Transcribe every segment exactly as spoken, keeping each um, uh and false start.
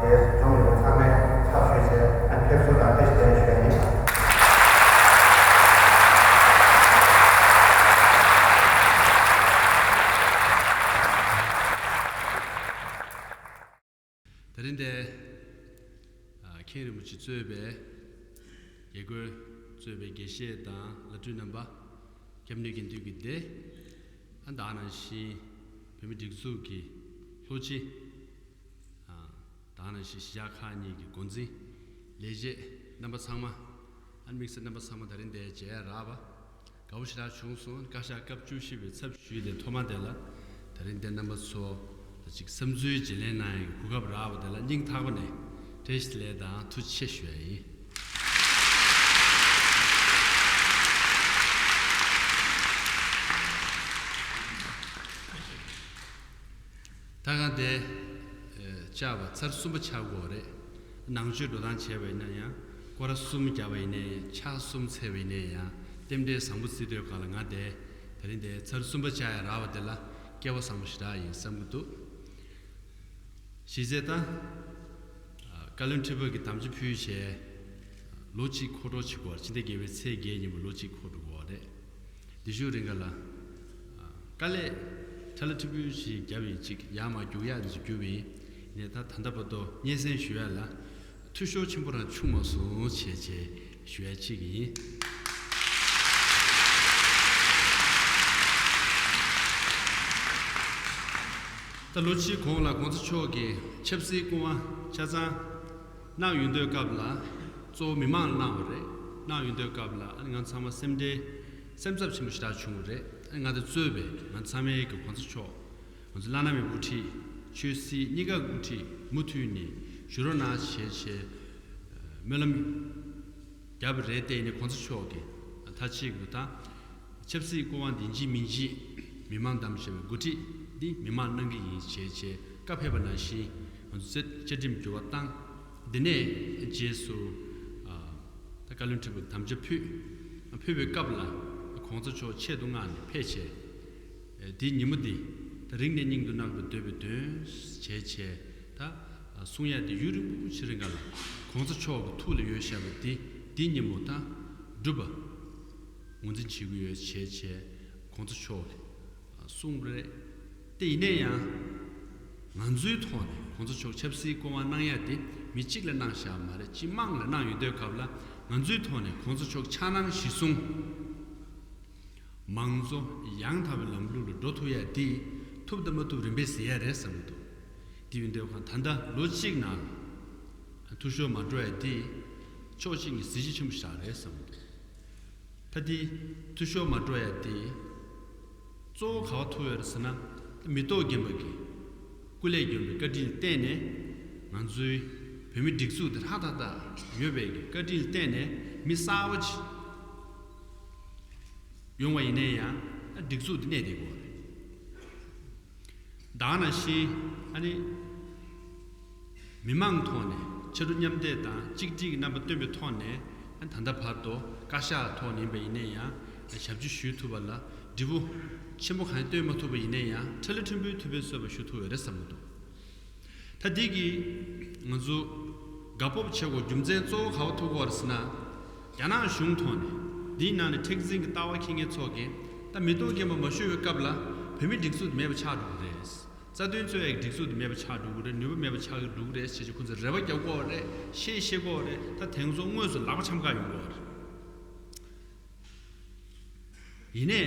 ལྗོངས་མི་རིགས་ཚང་མས་ཕྱག་ཞུས་བྱས། ཨ་ནི་ཕེབས་བསུ་དང་བཀྲ་ཤིས་བདེ་ལེགས་ཞུ་ཡ་ཡིན། དེ་རིང་འདིར་ཨ་མཁན་རིན་པོ་ཆེ་གཙོས་པའི་དགེ་བསྐོས་གཙོས་པའི་དགེ་བཤེས་དང་བླ་སྤྲུལ་རྣམ་པ། སྐྱབས་གནས་དགེ་འདུན་གྱི་སྡེ། ཨ་ད་ག་ནང་བཞིན་བོད་མིའི་སྒྲིག་འཛུགས་ཀྱི་ལྷོ་སྤྱི། ཨ་ད་ག་ནང་བཞིན་གཞིས་ཆགས་ཁག་གཉིས་ཀྱི་འགོ་འཛིན། ལས་བྱེད་རྣམ་པ་ཚང་མ། ཨ་དམིགས་བསལ་རྣམ་པ་ཚང་མ་ད་རིང་འདིར་མཇལ་རག་པ་དགའ་པོ་ཞེ་དྲག་བྱུང་སོང་། བཀའ་ཤག་སྐབས་བཅུ་བཞི་པའི་ཚབ་ཞུས་ཏེ་ཐོག་མ་དེ་ལ། ད་རིང་འདིར་རྣམ་པ་ཚོ་ལ་ཅིག་བསམ་ཚུལ་བརྗེ་ལེན་གནང་ཡག་གི་གོ་སྐབས་རག་པ་དེ་ལ་སྙིང་ཐག་པ་ནས་བཀྲ་ཤིས་བདེ་ལེགས་དང་ཐུགས་རྗེ་ཆེ་ཞུ་ཡ་ཡིན། ད་ག་དེ་ཨེ་བཅར་བ་ཚར་གསུམ་པ་ཆགས་ཀྱི་ཡོད་རེད། ནང་ཆོས་འགྲོ་སྟངས་བྱས་པ་ཡིན་ན་ཡང་། སྐོར་ར་གསུམ་བརྒྱབ་པ་ཡིན་ནའི་ཡང་། ཕྱག་གསུམ་འཚལ་བ་ཡིན་ནའི་ཡང་། རྟེན་འབྲེལ་བཟང་པོ་བརྩི་དུས་སྒང་ལ། ང་དེ་ད་རིང་དེ་ཚར་གསུམ་པ་བཅར་ཡ་རག་པ་དེ་ལ་སྐལ་བ་བཟང་པོ་ཞེ་དྲག་ཡིན་བསམ་གྱི་འདུག་གཞི་རྩའི་ད་བཀའ་བློན་ཁྲི་པ་གིས་དམ་བཅའ་ཕུལ་བྱས་ལོ་གཅིག་འཁོར་གྲངས་ཅིག་འགོར། ཕྱི་ཟླ་བརྒྱད་པའི་ཚེས་བརྒྱད་ཉིན་མོ་ལོ་གཅིག་འཁོར་གྲངས་འགོར་རེད། དེ་ཞུ་རིང་ག་ལ། དཀའ་ལས་ཁྲ་ལ་ཁྲི་པོའི་ཞིག་བརྒྱབ་ཡིན། ཅིག་ཡར་མར་རྒྱུག་ཡག་འདི་ཚོ་རྒྱུག་པ་ཡིན། ནས་ད་ད་ལྟ་བར་དུ་སྙན་སེང་ཞུ་ཡ་ལ་འཐུས་ཤོར་ཆེན་པོ་རང་བྱུང་མ་སོང་བྱས་བྱས་ཞུ་ཡ་གཅིག་ཡིན། ད་ལོ་གཅིག་གོང་ལ་གོང་ས་མཆོག་གིས་ཆབ་སྲིད་སྐུ་དབང་ཆ་ཚང་གནང་ཡོང་དུས་སྐབས་ལ། གཙོ་བོ་མི་མང་ལ་གནང་བ་རེད། གནང་ཡོང་དུས་སྐབས་ལ། ཨ་ནི་ང་ཚང་མ་སེམས་ཁྲལ་སེམས་འཚབ་ཆེན་པོ་ཞེ་དྲག་བྱུང་བ་རེད། ཨ་ནི་ང་དང་གཙོས་པའི་ང་ཚང་མའི་གི་གོང་ས་མཆོག་ང་ཚོ་བླ་ན་མེད་པའི་དབུ་ཁྲིད། ཆོས་སྲིད་གཉིས་ཀ་དབུ་ཁྲིད་མུ་མཐུད་ནས་བཞུགས་རོགས་གནང་བྱས་བྱས་སྨོན་ལམ་བརྒྱབ་པ་རེད། དེ་ནས་གོང་ས་མཆོག་གིས་མཐའ་གཅིག་ཏུ་ད་ཆབ་སྲིད་སྐུ་དབང་འདི་ཡིན་གཅིག་མིན་གཅིག་མི་མང་གདམ་བྱས་པའི་འགོ་ཁྲིད་འདི་མི་མང་གནང་གི་ཡིན་བྱས་བྱས་བཀའ་ཕེབས་པ་ནང་བཞིན་ང་ཚོ་བཅའ་ཁྲིམས་འགྱུར་བ་བཏང་། འདི་ནས་རྗེས་སུ་ཨ་ད་བཀའ་བློན་ཁྲི་པ་དམ་བཅའ་ཕུལ། ཕུལ་བའི་སྐབས་ལ་གོང་ས་མཆོག་ཆེད་དུ་མངགས་ནས་ཕེབས་བྱས། དེའི་ཉིན་མོ་འདི་ད་རིང་ནས་སྙིང་དུ་བརྣག་པའི་འདོད་པའི་དོན་བྱས་བྱས། ད་གསུང་ཡ་འདི་ཡུན་རིང་པོ་ཞིག་རིང་ག་ལ་གོང་ས་མཆོག་གི་ཐུགས་ལ་ཡོད་བཞག་པ་འདི་འདིའི་ཉིན་མོ་ད་འགྲུབ་པ་ངོས་འཛིན་བྱེད་ཀྱི་ཡོད་བྱས་བྱས་གོང་ས་མཆོག་གིས་གསུངས་པ་རེད། དེ་ཡིན་ན་ཡང་ང་ཚོའི་ཐོག་ནས་གོང་ས་མཆོག་ཆབ་སྲིད་སྐུ་དབང་གནང་ཡ་དེ་མི་གཅིག་ལ་གནང་བཞག་མ་རེད། སྤྱི་དམངས་ལ་གནང་ཡོང་དུས་སྐབས་ལ་ང་ཚོའི་ཐོག་ནས་གོང་ས་མཆོག་འཆར་སྣང་གཞིར་བཟུང་མང་གཙོ་ཡང་དག་པའི་ལམ་ལུགས་ལ་འགྲོ་ཐུབ་ཡ་དེ་ཐུབ་དང་མ་ཐུབ་རིམ་པས་ཟེར་ཡ་རེད་བསམ་གྱི་འདུག་དེ་ཡིན་དུས་གང་ད་ལྟ་ལོ་གཅིག་ནང་ལ་འཐུས་ཤོར་མ་འགྲོ་ཡ་དེ་ཕྱོགས་གཅིག་ནས་གཟི་བརྗིད་ཆེན་པོ་ཞིག་རེད་བསམ་གྱི་འདུག་ད་དེ་འཐུས་ཤོར་མ་འགྲོ་ཡ་དེ་གཙོ་བོ་ག་པར་ཐུག་ཡོད་རེད་ཟེར་ན། མི་ཐོག་རྒན་པ་གི་སྐུ་ལས་བསྐྱོན་པའི་བཀའ་དྲིན་ལ་བརྟེན་ནས་ང་ཚོའི་བོད་མི་སྒྲིག་འཛུགས་དེ་ཧྲག་ཐག་ཐག་ཡོད་པའི་གི་བཀའ་དྲིན་ལ་བརྟེན་ནས་མི་གསར་པ་ཅིག་ཡོང་བ་ཡིན་ན་ཡང་སྒྲིག་འཛུགས་དེ་གནས་བསྡད་དགོས་རེད། ད་ག་ནང་བཞིན་ཨ་ནི་མི་མང་ཐོག་ནས་ཕྱར་གྲུ་མཉམ་འདེགས་དང་གཅིག་སྒྲིལ་གྱི་རྣམ་པ་སྟོན་པའི་ཐོག་ནས། ཨ་ནི་ད་ལྟ་བར་དུ་བཀའ་ཤག་ཐོག་ནས་ཡིན་པ་ཡིན་ན་ཡང་ཞབས་ཕྱི་ཞུ་ཐུབ་པ་ལ་འབྲས་བུ་ཆེན་པོ་གང་ཡང་སྟོན་མ་ཐུབ་པ་ཡིན་ན་ཡང་ཁྲ་ལ་ཁྲིམས་དཔོན་ཐུབ་པའི་བཟོད་པ་ཞུ་ཐུབ་ཡོད་རེད་བསམ་གྱི་འདུག་ད་འདི་གིས་ང་ཚོ་དགའ་སྤོབས་བྱེད་དགོས་རྒྱུ་མཚན་གཙོ་བོ་ག་པར་ཐུག་གི་ཡོད་རེད་ཟེར་ན། རྒྱ་ནག་གཞུང་ཐོག་ནས་འདིའི་ནང་ནས་མཁྲེགས་འཛིན་གྱི་ལྟ་བ་འཁྱེར་མཁན་ཚོ་གིས་ད་མི་ཐོག་རྒན་པ་མ་ཞུ་བའི་སྐབས་ལ་བོད་མིའི་སྒྲིག་འཛུགས་དེ་མེད་པ་ཆགས་འགྲོ་གི་རེད། རྩ་དོན་རྩོད་ཡག་གི་སྒྲིག་འཛུགས་དེ་མེད་པ་ཆགས་འགྲོ་གི་རེད། ནུས་པ་མེད་པ་ཆགས་ཀྱི་འགྲོ་གི་རེད་ཟེར་གྱི་ཁོང་ཚོས་རེ་བ་རྒྱག་གི་ཡོད་རེད། བཤད་བཤད་ཀྱི་ཡོད་རེད། ད་དེང་སང་དངོས་སུ་ལག་པ་འཆང་ག་ཡོང་གི་ཡོད་རེད། ཡིན་ནའི་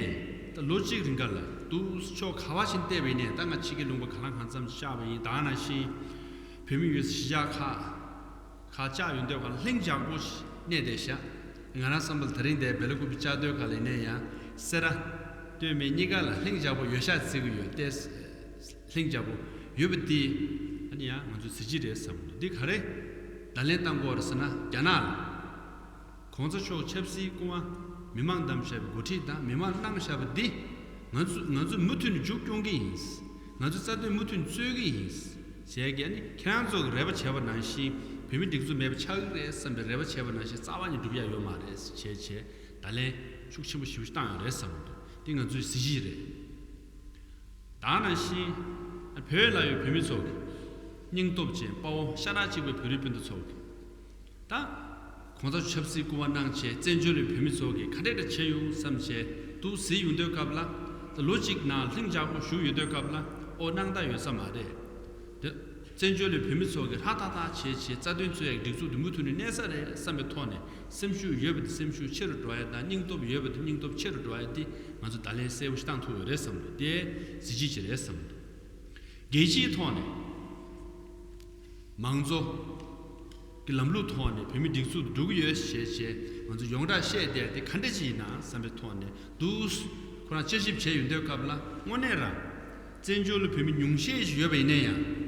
ད་ལོ་གཅིག་རིང་ག་ལ་འདུག་ཕྱོགས་ག་པ་ཕྱིན་བལྟས་པ་ཡིན་ནའི། ད་ང་ཕྱི་རྒྱལ་ལུང་པ་ག་ལ་གང་འཚམ་བཅར་བ་ཡིན། ད་ག་ནང་བཞིན་བོད་མི་ཡོད་སའི་གཞིས་ཆགས་ཁག་ཁག་བཅར་ཡོང་དུས་ག་ལ་ལྷིང་འཇགས་པོ་ཞིག་གནས་བསྡད་ཤག་ང་རང་བསམ་པ་ལ་དེ་རིང་འདིར་སྦེལ་ཀོབ་བཅར་དུས་ག་ལ་ཡིན་ནའི་ཡང་སེ་ར་སྟོད་སྨད་གཉིས་ཀ་ལ་ལྷིང་འཇགས་པོ་ཡོད་ཤག་བརྩི་གི་ཡོད། ཏོག་ཙམ་ལྷིང་འཇགས་པོ་ཡོད་པ་འདི་ཨ་ནི་ཡང་ང་ཚོའི་གཟི་བརྗིད་རེད་བསམ་གི་འདུག་འདི་ག་རེ་བརྡ་ལན་བཏང་དགོས་རེད་ཟེར་ན། རྒྱ་ནག་ལ་གོང་ས་མཆོག་ཆབ་སྲིད་སྐུ་དབང་མི་མང་གདམ་བཞག་པའི་འགོ་ཁྲིད་དང་མི་མང་གནང་བཞག་པ་འདི་ང་ཚོ་ང་ཚོས་མུ་མཐུད་ནས་མཇུག་སྐྱོང་གི་ཡིན། ང་ཚོས་རྩ་དོན་མུ་མཐུད་ནས་རྩོད་ཀྱི་ཡིན་ཟེར་གྱི། ཨ་ནི་ཁྱེད་རང་ཚོ་གི་རེ་བ་བྱས་པ་ནང་བཞིན་བོད་མི་སྒྲིག་འཛུགས་མེད་པ་ཆགས་ཀྱི་རེད་བསམ་པའི་རེ་བ་བྱས་པ་ནང་བཞིན་རྩ་བ་ནས་འགྲུབ་ཡ་ཡོད་མ་རེད་བྱས་བྱས་བརྡ་ལན་ཤུགས་ཆེན་པོ་ཞེ་པོ་ཞིག་བཏང་ཡོད་རེད་བསམ་གྱི་འདུག་འདི་ང་ཚོའི་གཟི་བརྗིད་རེད། ད་ག་ནང་བཞིན་བོད་ལ་ཡོད་བོད་མི་ཚོ་གིས་ སྙིང་སྟོབས་ཅན་དཔའ་བོ་ཤ་ཁྲག་གཅིག་པའི་བོད་རིགས་སྤུན་ཟླ་ཚོ་གིས། ད་གོང་ས་མཆོག་ཆབ་སྲིད་སྐུ་པར་གནང་བྱས་བཙན་བྱོལ་བའི་བོད་མི་ཚོ་གིས་ག་འདྲས་འདྲ་བྱས་ཡོང་བསམ་བྱས་འདུག་ཟེར་ཡོང་དུས་སྐབས་ལ། ད་ལོ་གཅིག་ནང་ལྷིང་འཇགས་པོ་བཞུགས་ཡོང་དུས་སྐབས་ལ་ཨོ་སྣང་དག་ཡོད་ས་མ་རེད། དེ་བཙན་བྱོལ་བའི་བོད་མི་ཚོ་གིས་ཧྲ་ཐག་ཐག་བྱས་བྱས་རྩ་དོན་རྩོད་ཡག་སྒྲིག་འཛུགས་དེ་མུ་མཐུད་ནས་གནས་ས་རེད་བསམ་པའི་ཐོག་ནས་སེམས་ཤུགས་ཡོད་པ་དེ་སེམས་ཤུགས་ཆེ་རུ་འགྲོ་ཡ་དང་། སྙིང་སྟོབས་ཡོད་པ་དེ་སྙིང་སྟོབས་ཆེ་རུ་འགྲོ་ཡ་དེ་ང་ཚོ་ད་ལན་གསལ་པོ་ཞིག་བཏང་ཐུབ་ཡོད་རེད་བསམ་འདུག་དེ་གཟི་བརྗིད་ཅིག་རེད་བསམ་འདུག་རྒྱལ་སྤྱིའི་ཐོག་ནས་མང་གཙོ་གི་ལམ་ལུགས་ཐོག་ནས་བོད་མི་སྒྲིག་འཛུགས་འགྲོ་གི་ཡོད་ཞེས་བྱས་ང་ཚོ་ཡོངས་གྲགས་བཤད་བསྡད་དེ་ག་འདྲ་ཅིག་ཡིན་ན་བསམ་པའི་ཐོག་ནས་འདུག་ཁོ་རང་དཔྱད་ཞིབ་བྱས་ཡོང་དུས་སྐབས་ལ་དངོས་གནས་རང་བཙན་བྱོལ་ལ་བོད་མི་ཉུང་ཤས་ཤིག་ཡོད་པ་ཡིན་ན་ཡང་།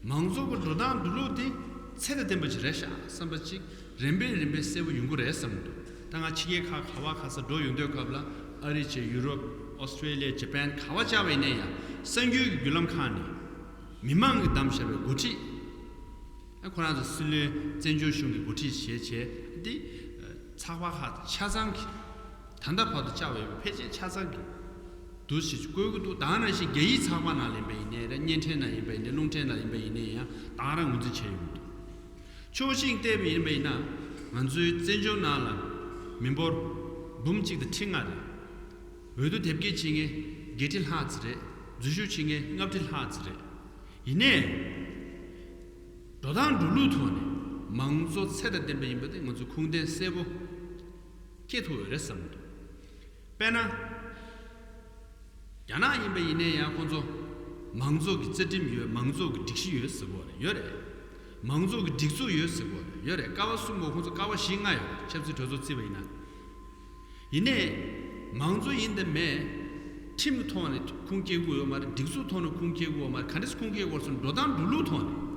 མང་གཙོ་གི་འགྲོ་སྟངས་འགྲོ་ལུགས་དེ་ཚད་དང་ལྡན་པ་ཅིག་རེད་ཤག་བསམ་པ་ཅིག་རིམ་པས་རིམ་པས་གསལ་པོ་ཡོང་གི་རེད་བསམ་འདུག་ད་ང་ཕྱི་རྒྱལ་ཁག་ག་བ་ག་ས་འགྲོ་ཡོང་དུས་སྐབས་ལ་ཨ་རི་བྱས་ཡུ་རོབ་ཨོ་སི་ཀྲེ་ལི་ཡ་ཇ་པན་ག་བ་བཅར་བ་ཡིན་ན་ཡང་གསར་འགྱུར་གྱི་བརྒྱུད་ལམ་ཁག་ནས་མི་མང་གིས་བདམས་བཞག་པའི་འགོ་ཁྲིད། ཨ་ཁོ་རང་ཚོ་སྲིད་བློན་བཙན་བྱོལ་གཞུང་གི་འགོ་ཁྲིད་བྱས་བྱས་འདི་ཚགས་པར་ཁག་ཆ་ཚང་གི་ད་ལྟ་བར་དུ་བཅར་བའི་ཕལ་ཆེར་ཆ་ཚང་གི་འདུག་ཞེས་བཀོད་ཀྱི་འདུག་ད་ནང་བཞིན་རྒྱ་ཡིག་ཚགས་པར་ནང་ལ་ཡིན་པ་ཡིན་ནའི་རེད། བརྙན་འཕྲིན་ནང་ཡིན་པ་ཡིན་ནའི་རླུང་འཕྲིན་ནང་ཡིན་པ་ཡིན་ནའི་ཡང་ད་ག་རང་ངོས་འཛིན་བྱས་ཡོང་གི་འདུག་ཕྱོགས་གཅིག་བལྟས་པ་ཡིན་པ་ཡིན་ན་ང་ཚོའི་བཙན་བྱོལ་ནང་ལ་མི་འབོར་འབུམ་གཅིག་དང་ཁྲི་ལྔ་རེད། འོས་བསྡུ་དེབ་སྐྱེལ་བྱེད་མཁན་བརྒྱད་ཁྲི་ལྷག་ཙམ་རེད། འཛུལ་ཞུགས་བྱེད་མཁན་ལྔ་ཁྲི་ལྷག་ཙམ་རེད། ཡིན་ནའི་འགྲོ་སྟངས་འགྲོ་ལུགས་ཐོག་ནས་མང་གཙོ་ཚད་དང་ལྡན་པ་ཡིན་པ་དེ་ང་ཚོས་ཁུངས་ལྡན་གསལ་པོ་སྐྱེ་ཐུབ་ཡོད་རེད་བསམ་གྱི་འདུག་དཔེར་ན། རྒྱ་ནག་ཡིན་པ་ཡིན་ནའི་ཡང་ཁོང་ཚོ་མང་གཙོ་གི་རྩ་ཁྲིམས་ཡོད། མང་གཙོ་གི་སྒྲིག་གཞི་ཡོད་ཟེར་གོ་རེད། ཡོད་རེད། མང་གཙོ་གི་སྒྲིག་འཛུགས་ཡོད་ཟེར་གོ་རེད། ཡོད་རེད། ཀ་བ་གསུམ་པོ་ཁོང་ཚོ་ཀ་བ་བཞི་ལྔ་ཡོད་རེད། ཆབ་སྲིད་གྲོས་ཚོགས་བརྩིས་པ་ཡིན་ན། ཡིན་ནའི། མང་གཙོ་ཡིན་དང་མེད། ཁྲིམས་ཐོག་ནས་ཁུངས་སྐྱེལ་དགོས་ཡོད་མ་རེད། སྒྲིག་འཛུགས་ཐོག་ནས་ཁུངས་སྐྱེལ་དགོས་ཡོད་མ་རེད། ག་འདྲས་ཁུངས་སྐྱེལ་དགོས་རེད་ཟེར་ན་འགྲོ་སྟངས་འགྲོ་ལུགས་ཐོག་ནས།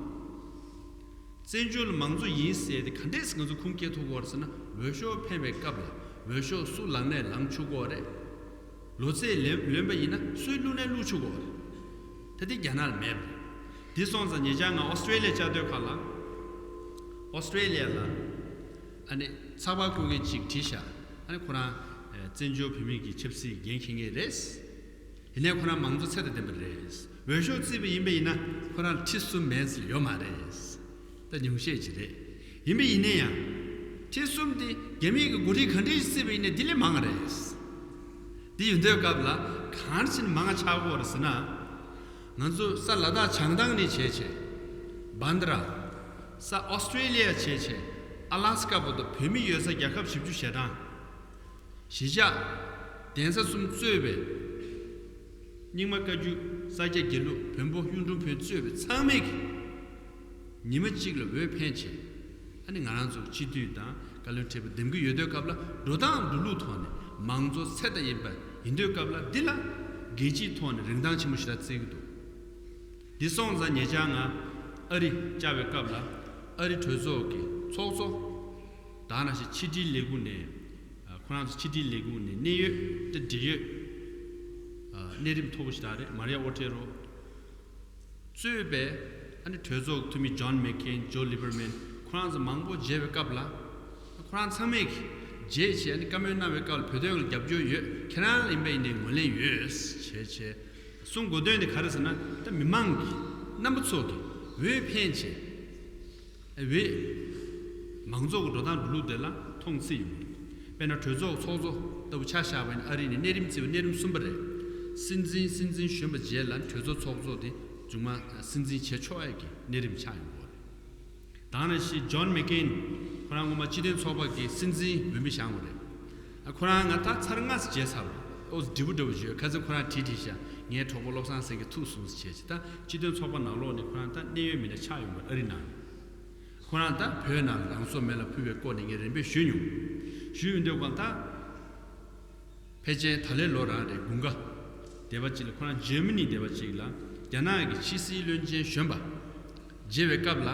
བཙན་བྱོལ་མང་གཙོ་ཡིན་ཟེར་ཏེ་ག་འདྲས་ང་ཚོ་ཁུངས་སྐྱེལ་ཐུབ་ཀྱི་ཡོད་རེད་ཟེར་ན། འོས་ཤོག་འཕེན་པའི་སྐབས་ལ་འོས་ཤོག་སུ་ལག་ནས་ལངས་ཆོག་གི་ཡོད་རེད། ལོ་ཚད་ལོན་ལོན་པ་ཡིན་ན་སུའི་བླུགས་ནས་བླུགས་ཆོག་གི་ཡོད་རེད། ད་དེ་རྒྱ་ནག་ལ་མེད་པ་རེད། དེ་སོང་ཙང་ཉེ་ཆར་ང་ཨོ་སི་ཀྲེ་ལི་ཡ་བཅར་དུས་སྐབས་ལ། ཨོ་སི་ཀྲེ་ལི་ཡ་ལ་ཨ་ནི་ཚགས་པར་བརྐོ་མཁན་ཅིག་བྲིས་ཤག་ཨ་ནི་ཁོ་རང་ཨ་བཙན་བྱོལ་བོད་མི་གི་ཆབ་སྲིད་འགན་འཁྱེར་མཁན་རེད། ཡིན་ནའི་ཁོ་རང་མང་གཙོ་ཚད་དང་ལྡན་པ་རེད། འོས་ཤོག་བརྩིས་པ་ཡིན་པ་ཡིན་ན་ཁོ་རང་ཁྲི་གསུམ་མེད་ཟེར་ཡོད་མ་རེད། ད་ཉུང་ཤས་ཅིག་རེད། ཡིན་པ་ཡིན་ནའི་ཡང་། ཁྲི་གསུམ་དེ་རྒྱ་མི་གི་འགོ་ཁྲིད་ག་འདྲས་བརྩིས་པ་ཡིན་ནའི་དེ་ལས་མང་བ་རེད། དེ་ཡིན་དུས་སྐབས་ལ་གང་ཕྱིན་མང་ཆགས་ཀྱི་ཡོད་རེད་ཟེར་ན། ང་ཚོ་ས་ལ་དྭགས་བྱང་ཐང་ནས་བྱས་བྱས། བན་དྷ་ར། ས་ཨོ་སི་ཀྲེ་ལི་ཡ་བྱས་བྱས། ཨ་ལ་སི་ཀ་བར་དུ་བོད་མི་ཡོད་ས་རྒྱལ་ཁབ་བཞི་བཅུ་ཞེ་གྲངས། གཞིས་ཆགས། གདན་ས་གསུམ་གཙོས་པའི། རྙིང་མ་བཀའ་བརྒྱུད། ས་སྐྱ་དགེ་ལུགས། བོན་པོ། གཡུང་དྲུང་བོན་གཙོས་པའི་ཚང་མས་ཀྱི། ཉི་མ་གཅིག་ལ་འོས་འཕེན་བྱས། ཨ་ནི་ང་རང་ཚོ་སྤྱི་འཐུས་དང་བཀའ་བློན་ཁྲི་པ་འདེམས་ཀྱི་ཡོད་དུས་སྐབས་ལ་འགྲོ་སྟངས་འགྲོ་ལུགས་ཐོག་ནས་མང་གཙོ་ཚད་ལྡན་ཡིན་པ་ཡིན་དུས་སྐབས་ལ་འདི་ལ་རྒྱལ་སྤྱིའི་ཐོག་ནས་རིན་ཐང་ཆེན་པོ་ཞེ་དྲག་བརྩི་གི་འདུག་འདི་སོང་ཙང་ཉེ་ཆར་ང་ཨ་རི་བཅར་བའི་སྐབས་ལ་ཨ་རི་གྲོས་ཚོགས་ཀྱི་ཚོགས་གཙོ། ད་ནང་བཞིན་ཕྱི་དྲིལ་ལས་ཁུངས་ནས། ཁོ་རང་ཚོ་ཕྱི་དྲིལ་ལས་ཁུངས་ནས་གནད་ཡོད་དེ་འབྲེལ་ཡོད། གནས་རིམ་མཐོ་པོ་ཞིག་རེད། མར་ཡ་ཨོ་ཏེ་རོ་གཙོས་པའི་ཨ་ནི་གྲོས་ཚོགས་འཐུས་མི་ཇོན་མེག་ཀེན། ཇོ་ལི་བར་མན། ཁོ་རང་ཚོ་མང་པོ་མཇལ་བའི་སྐབས་ལ། ཁོ་རང་ཚང་མས་མཇལ་བྱས་ཨ་ནི་བཀའ་མོལ་གནང་བའི་སྐབས་ལ་བོད་དོན་ལ་རྒྱབ་སྐྱོར་ཡོད། ཁྱེད་རང་ལ་ཡིན་པ་ཡིན་ནའི་ངོས་ལེན་ཡོད་བྱས་བྱས་གསུང་དགོས་དོན་དེ་ག་རེ་ཟེར་ན། ད་མི་མང་གི་རྣམ་པ་ཚོ་གི་འོས་འཕེན་བྱས། བོད་མང་གཙོ་གི་འགྲོ་སྟངས་འགྲོ་ལུགས་དེ་ལ་མཐོང་ཚུལ་ཡོད་མེད། དཔེར་ན་གྲོས་ཚོགས་ཚོགས་གཙོ་ལྟ་བུ་ཆ་བཞག་པ་ཡིན་ན་ཨ་རི་ནས་གནས་རིམ་བརྩིས་པ་གནས་རིམ་གསུམ་པ་རེད། སྲིད་འཛིན། སྲིད་འཛིན་གཞོན་པ་རྗེས་ལ་གྲོས་ཚོགས་ཚོགས་གཙོ་དེ་མཇུག་མ་སྲིད་འཛིན་བྱེད་ཆོག་ཡ་གི་གནས་རིམ་ཆགས་ཡོང་གི་རེད། ད་ནང་བཞིན་ཇོན་མེག་ཀེན། ཁོ་རང་སྔོན་མ་སྤྱི་མཐུན་ཚོགས་པ་གི་སྲིད་འཛིན་འོས་མི་བཞེངས་པ་རེད། ཨ་ཁོ་རང་ང་ད་ཚར་ལྔ་ཙམ་མཇལ་ཚར་བ་རེད། ཨོ་འདྲི་པོ་འདྲ་པོ་ཞུས། ཁ་སང་ཁོ་རང་བྲིས་བྲིས་ཤག་ངའི་གྲོགས་པོ་བློ་བཟང་སེང་གེ་ཐུག་སོང་ཟེར་བྱས་བྱས། ད་སྤྱི་མཐུན་ཚོགས་པ་ནང་ལོགས་ནས་ཁོ་རང་ད་གནད་ཡོད་མི་སྣ་ཆགས་ཡོང་བ་ཨ་རི་ནང་། ཁོ་རང་ད་བོད་ནང་ལ་རང་སྲོག་མེ་ལ་ཕུལ་བའི་སྐོར་ནས་ངས་རིམ་པས་ཞུས་མྱོང་། ཞུས་ཡོང་དུས་ཁོ་ད་ཕལ་ཆེར་ད་ལོའི་ལོ་རང་རེད། དགུན་ཁ་སྡེ་བ་གཅིག་ལ། ཁོ་རང་འཇར་མ་ནི་སྡེ་བ་གཅིག་ལ་རྒྱ་ནག་གི་ཕྱི་སྲིད་བློན་ཆེན་གཞོན་པ་མཇལ་བའི་སྐབས་ལ།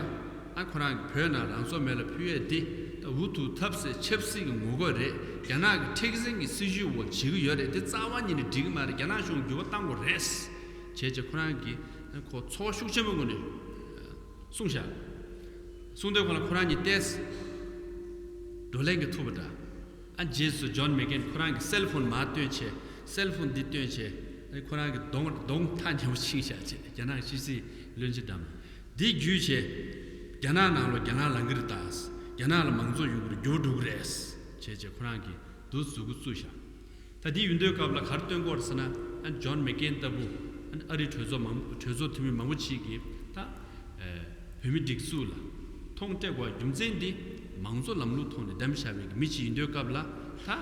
ཨ་ཁོ་རང་གིས་བོད་ནང་རང་སྲོག་མེ་ལ་ཕུལ་ཡས་དེ་ད་འུ་ཐུག་ཐབས་ཟད་ཆབ་སྲིད་ཀྱི་ངོ་རྒོལ་རེད། རྒྱ་ནག་གི་མཁྲེགས་འཛིན་གྱི་སྲིད་བྱུས་འོག་བྱེད་ཀྱི་ཡོད་རེད། དེ་རྩ་བ་ཉིད་ནས་འགྲིག་གི་མ་རེད། རྒྱ་ནག་གཞུང་འགྱུར་བ་གཏང་དགོས་རེད་བྱས་བྱས་ཁོ་རང་གིས་ཁོ་ཚོར་བ་ཤུགས་ཆེན་པོའི་ངང་ནས་གསུངས་ཤག་གསུངས་དུས་ཁོ་ལ་ཁོ་རང་གཉིས་ཏོག་ཙམ་བགྲོ་གླེང་གི་ཐུབ་པ་འདྲ། ཨ་རྗེས་སུ་ཇོན་མེག་ཀེན་ཁོ་རང་གི་སེལ་ཕོན་མར་བཏོན་བྱས། སེལ་ཕོན་འདི་བཏོན་བྱས། ཨ་ཁོ་རང་གི་གདོང་གདོང་ཐག་ཉེ་པོ་ཕྱིན་ཤག་བྱས། རྒྱ་ནག་ཕྱི་སྲིད་བློན་ཆེན་འདྲ་མོ། འདི་བརྒྱུད་བྱས། རྒྱ་ནག་ནང་ལ་རྒྱ་ནག་ལངས་ཀྱི་རེད་ད། རྒྱ་ནག་ལ་མང་གཙོ་ཡོང་གི་རེད། འགྱུར་བ་འགྲོ་གི་རེད། བྱས་བྱས་ཁོ་རང་གིས་འདུག་མཛུབ་གུ་བཙུགས་བཞག་ད་འདི་ཡོང་དུས་སྐབས་ལ་ག་རེ་སྟོན་གྱི་ཡོད་རེད་ཟེར་ན། ཨ་ནི་ཇོན་མེག་ཀེན་ལྟ་བུ། ཨ་ནི་ཨ་རིའི་གྲོས་ཚོགས་མང་གྲོས་ཚོགས་འཐུས་མི་མང་པོ་ཅིག་གིས་ད། ཨེ། བོད་མི་སྒྲིག་འཛུགས་ལ་མཐོང་སྤྲད་དགོས་པའི་རྒྱུ་མཚན་འདི་མང་གཙོ་ལམ་ལུགས་ཐོག་ནས་བདམས་བཞག་པའི་མི་ཅིག་ཡིན་དུས་སྐབས་ལ་ད། ཨ།